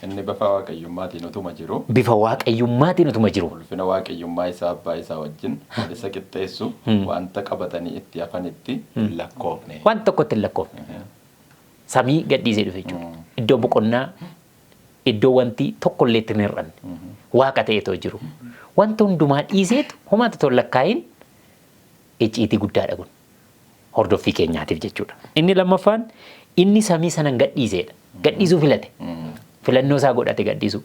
Inni bifa waaqayyummaatiin utuma jiru. Bifa waaqayyummaatiin utuma jiru. Ulfina waaqayyummaa isaa abbaa isaa wajjin wal isa qixxeessu wanta qabatanii itti hafanitti hin lakkoofne. Waan tokkotti hin lakkoofne. Samii gadhiisee dhufe jechuudha. Iddoo boqonnaa, iddoo wanti tokkollee itti hin hir'anne. Waaqa ta'eetoo jiru. Wanta hundumaa dhiiseetu homaatti otoo hin lakkaa'iin, icciitii guddaadha kun. Hordoffii keenyaatiif jechuudha. Inni lammaffaan, inni samii sanan gadhiiseedha. Gadhiisuu filate. Filannoo isaa godhate gadhiisuu.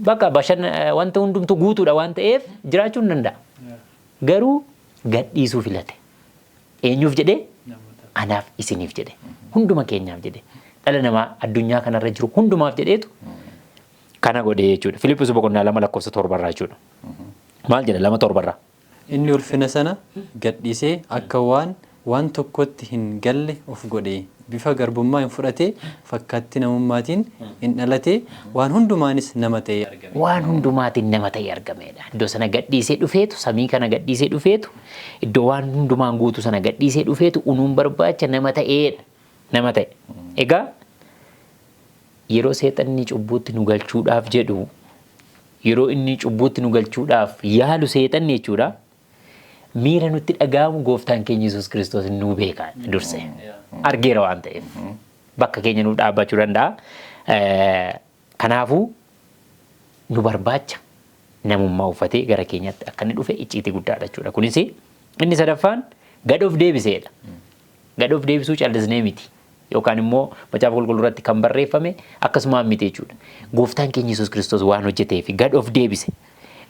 Bakka bashan wanta hundumtuu guutuudha waan ta'eef jiraachuu hin danda'a. Garuu gadhiisuu filate. Eenyuuf jedhee? Anaaf isiniif jedhe. Hunduma keenyaaf jedhe. Dhala namaa addunyaa kanarra jiru hundumaaf jedheetu kana godhee jechuudha. Filiphus boqonnaa 2 lakkoofsa 7rraa jechuudha. Maal jedha 2:7rraa? Inni ulfina sana gadhiisee akka waan waan tokkotti hin galle of godhe. Bifa garbummaa in fudhate, fakkaattii namummaatiin in dhalate, waan hundumaanis nama ta'ee argame. Waan hundumaatiin nama ta'ee argameedha. Iddoo sana gadhiisee dhufeetu, samii kana gadhiisee dhufeetu, iddoo waan hundumaan guutu sana gadhiisee dhufeetu unuun barbaacha nama ta'eedha. Nama ta'e. Egaa yeroo seexanni cubbuutti nu galchuudhaaf jedhu, yeroo inni cubbuutti nu galchuudhaaf yaalu seexanni jechuudha. Miira nutti dhaga'amu gooftaan keenya Yesuus Kiristoos nuu beeka dursee. Argeera waan ta'eef. Bakka keenya nuuf dhaabbachuu danda'a. Kanaafuu nu barbaacha namummaa uffatee gara keenyatti akka inni dhufe icciitii guddaadha jechuudha. Kunis Inni sadaffaan gad of deebiseedha. Gad of deebisuu callisnee miti. Yookaan immoo Macaafa Qulqulluu irratti kan barreeffame akkasumaan miti jechuudha. Gooftaan keenya Yesuus Kiristoos waan hojjeteef gad of deebise.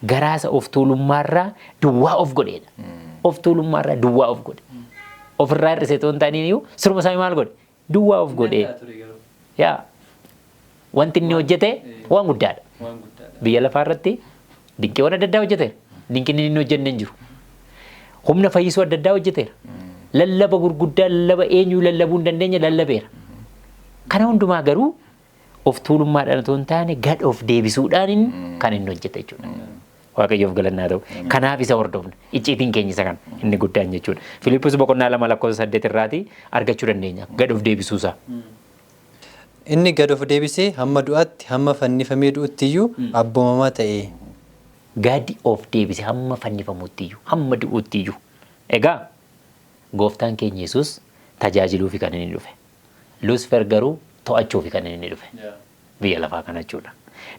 Garaasa of tuulummaarraa duwwaa of godheedha. Of tuulummaarraa duwwaa of godhe. Ofirraa hir'isee otoo hin taane iyyuu siruma isaa maal godhe? Duwwaa of godhe. Yaa, wanti inni hojjete waan guddaadha. Biyya lafaa irratti dinqiiwwan adda addaa hojjeteera. Dinqiin inni hin hojjenne hin jiru. Humna fayyisuu adda addaa hojjeteera. Lallaba gurguddaa, lallaba eenyuu lallabuu hin dandeenye lallabeera. Kana hundumaa garuu of tuulummaadhaan otoo hin taane gad of deebisuudhaan kan inni hojjete jechuudha. Waaqayyoof galannaa ta'u. Kanaaf isa hordofna. Icciitiin keenya isa kana inni guddaan jechuudha. Filiphus boqonnaa 2 lakkoofsa 8 irraatii argachuu dandeenya. Gad of deebisuusaa. Inni gad of deebisee hamma du'aatti, hamma fannifamee du'utti iyyuu abboomamaa ta'e. Gadi of deebise hamma fannifamutti iyyuu, hamma du'uutti iyyuu. Egaa Gooftaan keenya Yesuus tajaajiluufi kan inni dhufe. Luusfer garuu to'achuufi kan inni dhufe. Biyya lafaa kana jechuudha.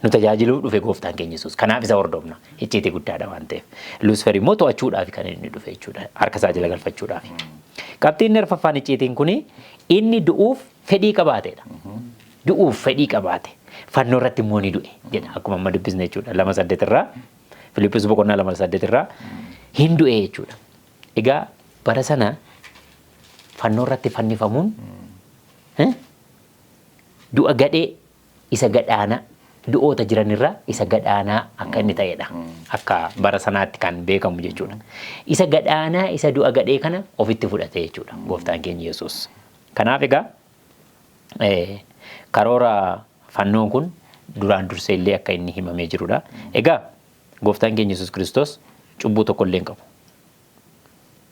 Nu tajaajiluuf dhufe Gooftaan keenya Yesuus. Kanaaf isa hordofna. Icciitii guddaadha waan ta'eef. Luusfer immoo to'achuudhaafi kan inni dhufe jechuudha. Harka isaa jala galfachuudhaafi. Qabxiin arfaffaan icciitiin kuni inni du'uuf fedhii qabaateedha. Du'uuf fedhii qabaate. Fannoo irratti immoo ni du'e jedha. Akkuma amma dubbisne jechuudha. 2:8 irraa, Filiphis boqonnaa 2:8 irraa hin du'e jechuudha. Egaa bara sana fannoo irratti fannifamuun du'a gadhee isa gadhaanaa, du'oota jiran irraa isa gadhaanaa akka inni ta'edha. Akka bara sanaatti kan beekamu jechuudha. Isa gadhaanaa, isa du'a gadhee kana ofitti fudhate jechuudha Gooftaan keenya Yesuus. Kanaaf egaa karoora fannoon kun duraan dursee illee akka inni himamee jirudha. Egaa Gooftaan keenya Yesuus Kiristoos cubbuu tokko illee hin qabu.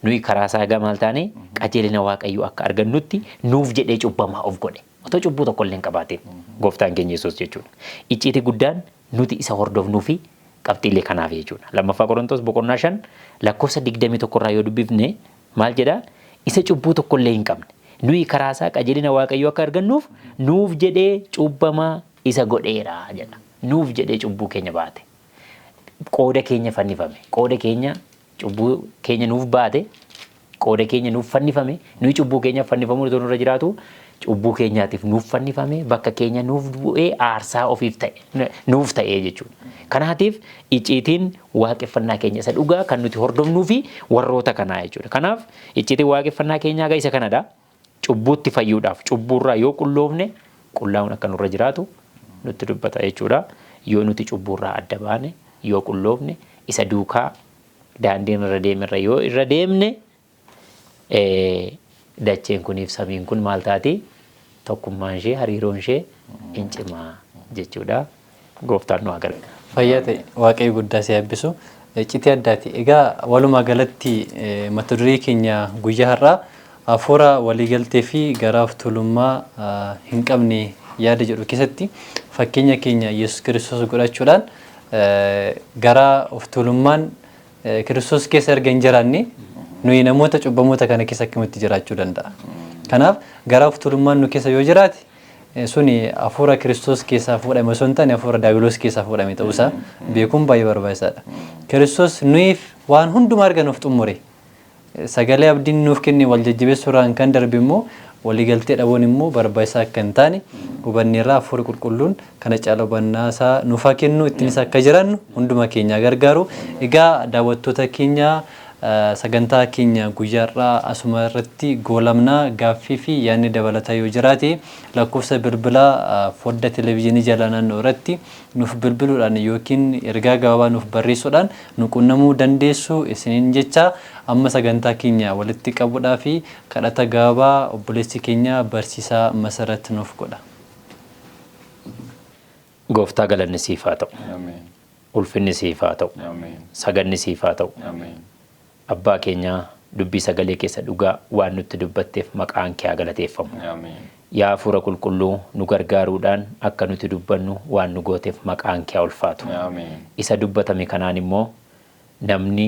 Nuyi karaa isaa egaa maal taane? Qajeelina Waaqayyoo akka argannutti nuuf jedhee cubbamaa of godhe. Otoo cubbuu tokko illee hin qabaatin Gooftaan keenya Yesuus jechuudha. Icciitii guddaan nuti isa hordofnuu fi qabxiilee kanaaf jechuudha. 2ffaa Qorontos boqonnaa 5 lakkoofsa 21 irraa yoo dubbifne maal jedha? Isa cubbuu tokko illee hin qabne, nuyi karaa isaa qajeelina Waaqayyoo akka argannuuf nuuf jedhee cubbamaa isa godheera jedha. Nuuf jedhee cubbuu keenya baate. Qooda keenya fannifame. Qooda keenya cubbuu keenya nuuf baate, qooda keenya nuuf fannifame, nuyi cubbuu keenyaaf fannifamuun otoo nurra jiraatu, cubbuu keenyaatiif nuuf fannifame, bakka keenya nuuf bu'ee aarsaa ofiif ta'e, nuuf ta'ee jechuudha. Kanaatiif icciitiin waaqeffannaa keenya isa dhugaa kan nuti hordofnuu fi warroota kanaa jechuudha. Kanaaf icciitiin waaqeffannaa keenyaa egaa isa kanadha. Cubbuutti fayyuudhaaf cubbuurraa yoo qulloofne, qullaa'uun akka nurra jiraatu nutti dubbata jechuudha. Yoo nuti cubbuurraa adda baane, yoo qulloofne, isa duukaa daandiin irra deemerra yoo irra deemne, dacheen kuniif samiin kun maal taati? Tokkummaan ishee, hariiroon ishee in cimaa jechuudha. Gooftaan nu haa gargaaru. Fayyaa ta'i. Waaqayyo guddaa si haa eebbisu. Iccitii addaati. Egaa walumaa galatti mata duree keenya guyyaa har'aa hafuura waliigaltee fi garaa of tuulummaa hin qabne yaada jedhu keessatti fakkeenya keenya Yesuus Kiristoos godhachuudhaan, garaa of tuulummaan Kiristoos keessa erga hin jiraanne nuyi namoota cubbamoota kana keessa akkamitti jiraachuu danda'a? Kanaaf garaa of tuulummaan nu keessa yoo jiraate, suni hafuura Kiristoos keessaa fuudhame osoo hin taane hafuura Daabiloos keessaa fuudhame ta'uusaa beekuun baay'ee barbaachisaadha. Kiristoos nuyiif waan hundumaa erga nuuf xumure, sagalee abdiin nuuf kenne wal jajjabeessuurraan kan darbe immoo waliigaltee dhabuun immoo barbaachisaa akka hin taane hubanneerra. Hafuurri Qulqulluun kana caala hubannaa isaa nuuf haa kennu, ittiinis akka jiraannu hunduma keenyaa gargaaru. Egaa daawwattoota keenya, sagantaa keenya guyyaa har'aa asuma irratti goolabna. Gaaffii fi yaadni dabalataa yoo jiraate lakkoofsa bilbilaa fodda televijiinii jala naanna'u irratti nuuf bilbiluudhaan yookiin ergaa gabaabaa nuuf barreessuudhaan nu qunnamuu dandeessu isiniin jecha, amma sagantaa keenya walitti qabuudhaaf kadhata gabaabaa obboleessi keenya Barsiisaa Masarat nuuf godha. Gooftaa, galanni siif haa ta'u. Ulfinni siif haa ta'u. Saganni siif haa ta'u. Abbaa keenyaa, dubbii sagalee keessa dhugaa waan nutti dubbatteef maqaan kee haa galateeffamu. Yaa Hafuura Qulqulluu, nu gargaaruudhaan akka nuti dubbannu waan nu gooteef maqaan kee haa ulfaatu. Isa dubbatame kanaan immoo namni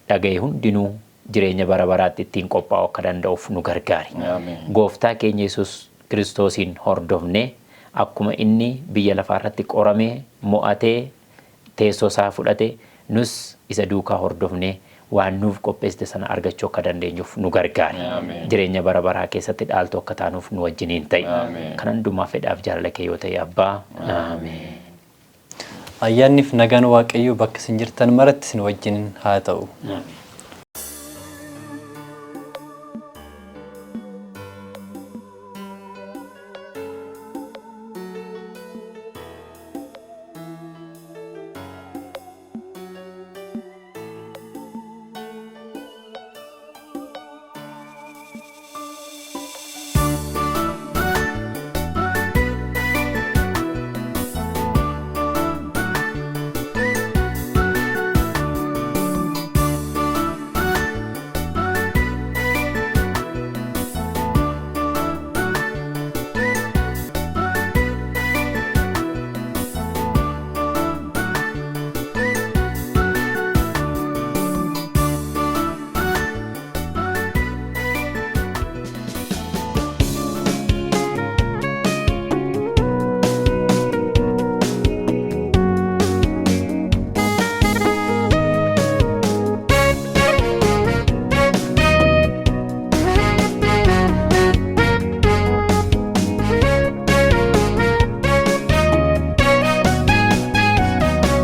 dhaga'e hundinuu jireenya bara baraatti ittiin qophaa'uu akka danda'uuf nu gargaari. Gooftaa keenya Yesuus Kiristoosiin hordofnee, akkuma inni biyya lafaa irratti qoramee mo'atee teessoo isaa fudhate, nus isa duukaa hordofnee Waan nuuf qopheessite sana argachuu akka dandeenyuuf nu gargaari. Jireenya bara baraa keessatti dhaaltuu akka taanuuf nu wajjiniin ta'i. Kan hundumaa fedhaaf jaalala kee yoo ta'e Abbaa. Ameen. Ayyaanniif nagaan Waaqayyoo bakka isin jirtan maratti isin wajjin haa ta'u. Ameen.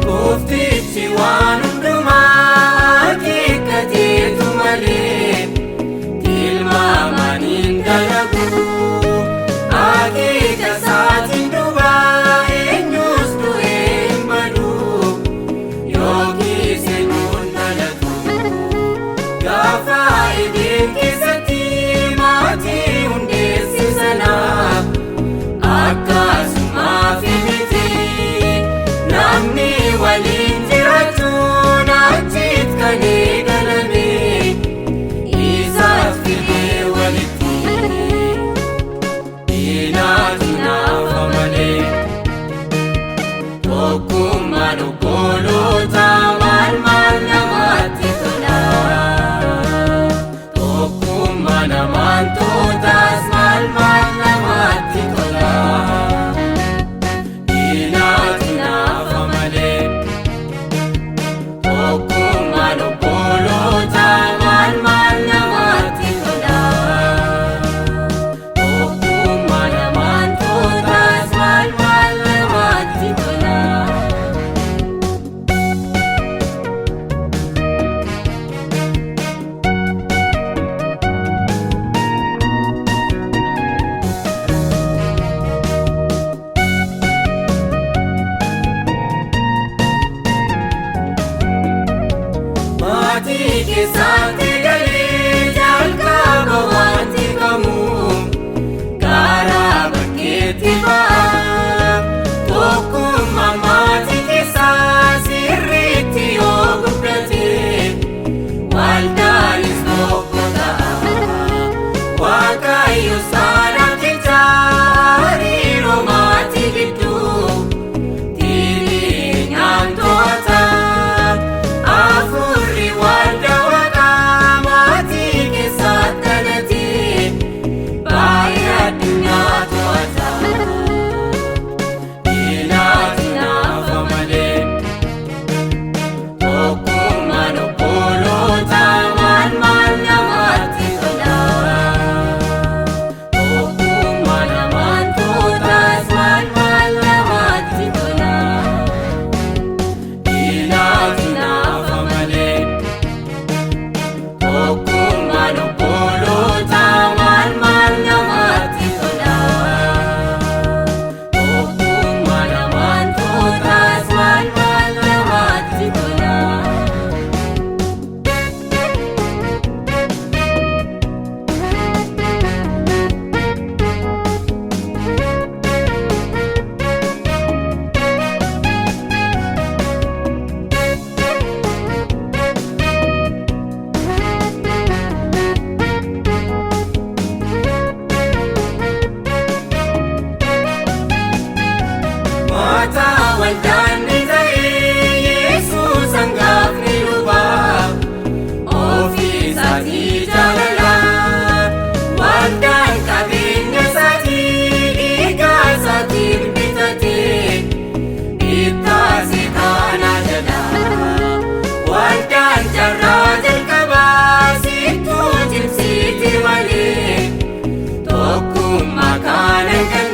Gooftichi waan hundumaa akeekkateetu malee tilmaamaan hin dalagu. Akeeka isaatiin duuba eenyus du'ee hin badu yookiis eenyuun dhalatu. Gaafa Edeen keessatti maatii hundeesse sana akkasumaaf miti namni waliin jiraachuun achitti kan eegalame isaaf fidee walitti diinaatu naafa malee tokkummaan obboloota maal maal namatti tola tokkummaan amantootaas maal maal namatti tola. Diinaatu naafa malee tokkummaan obboloota maal maal namatti tola. Tokkummaan amantootaas maal maal namatti tola. Maatii keessatti galee jalqaba wanti kamuu karaa bakkeetti ba'a. Tokkummaa maatii keessaa sirriitti yoo guddate waldaanis tokko ta'a. Waaqayyo saanaaf jecha hariiroo maatii gidduu Tirinyaan to'ata afurri waldaa waaqaa maatii keessatti dhalate baay'ee addunyaa to'ata. Diinaatu naafa malee tokkummaan obboloota maal maal namatti tola. Tokkummaan amantootaas maal maal namatti tola. Diinaatu naafa malee tokkummaan obboloota maal maal namatti tola. Tokkummaan amantootaas maal maal namatti tola. Maata waldaan ni ta'e Yesuus hangaafni lubaa ofii isaatii jaalala. Waldaan qabeenya isaatii dhiiga isaatiin bitate bittaa seexanaa jala. Waldaan carraa jala. Eegalee.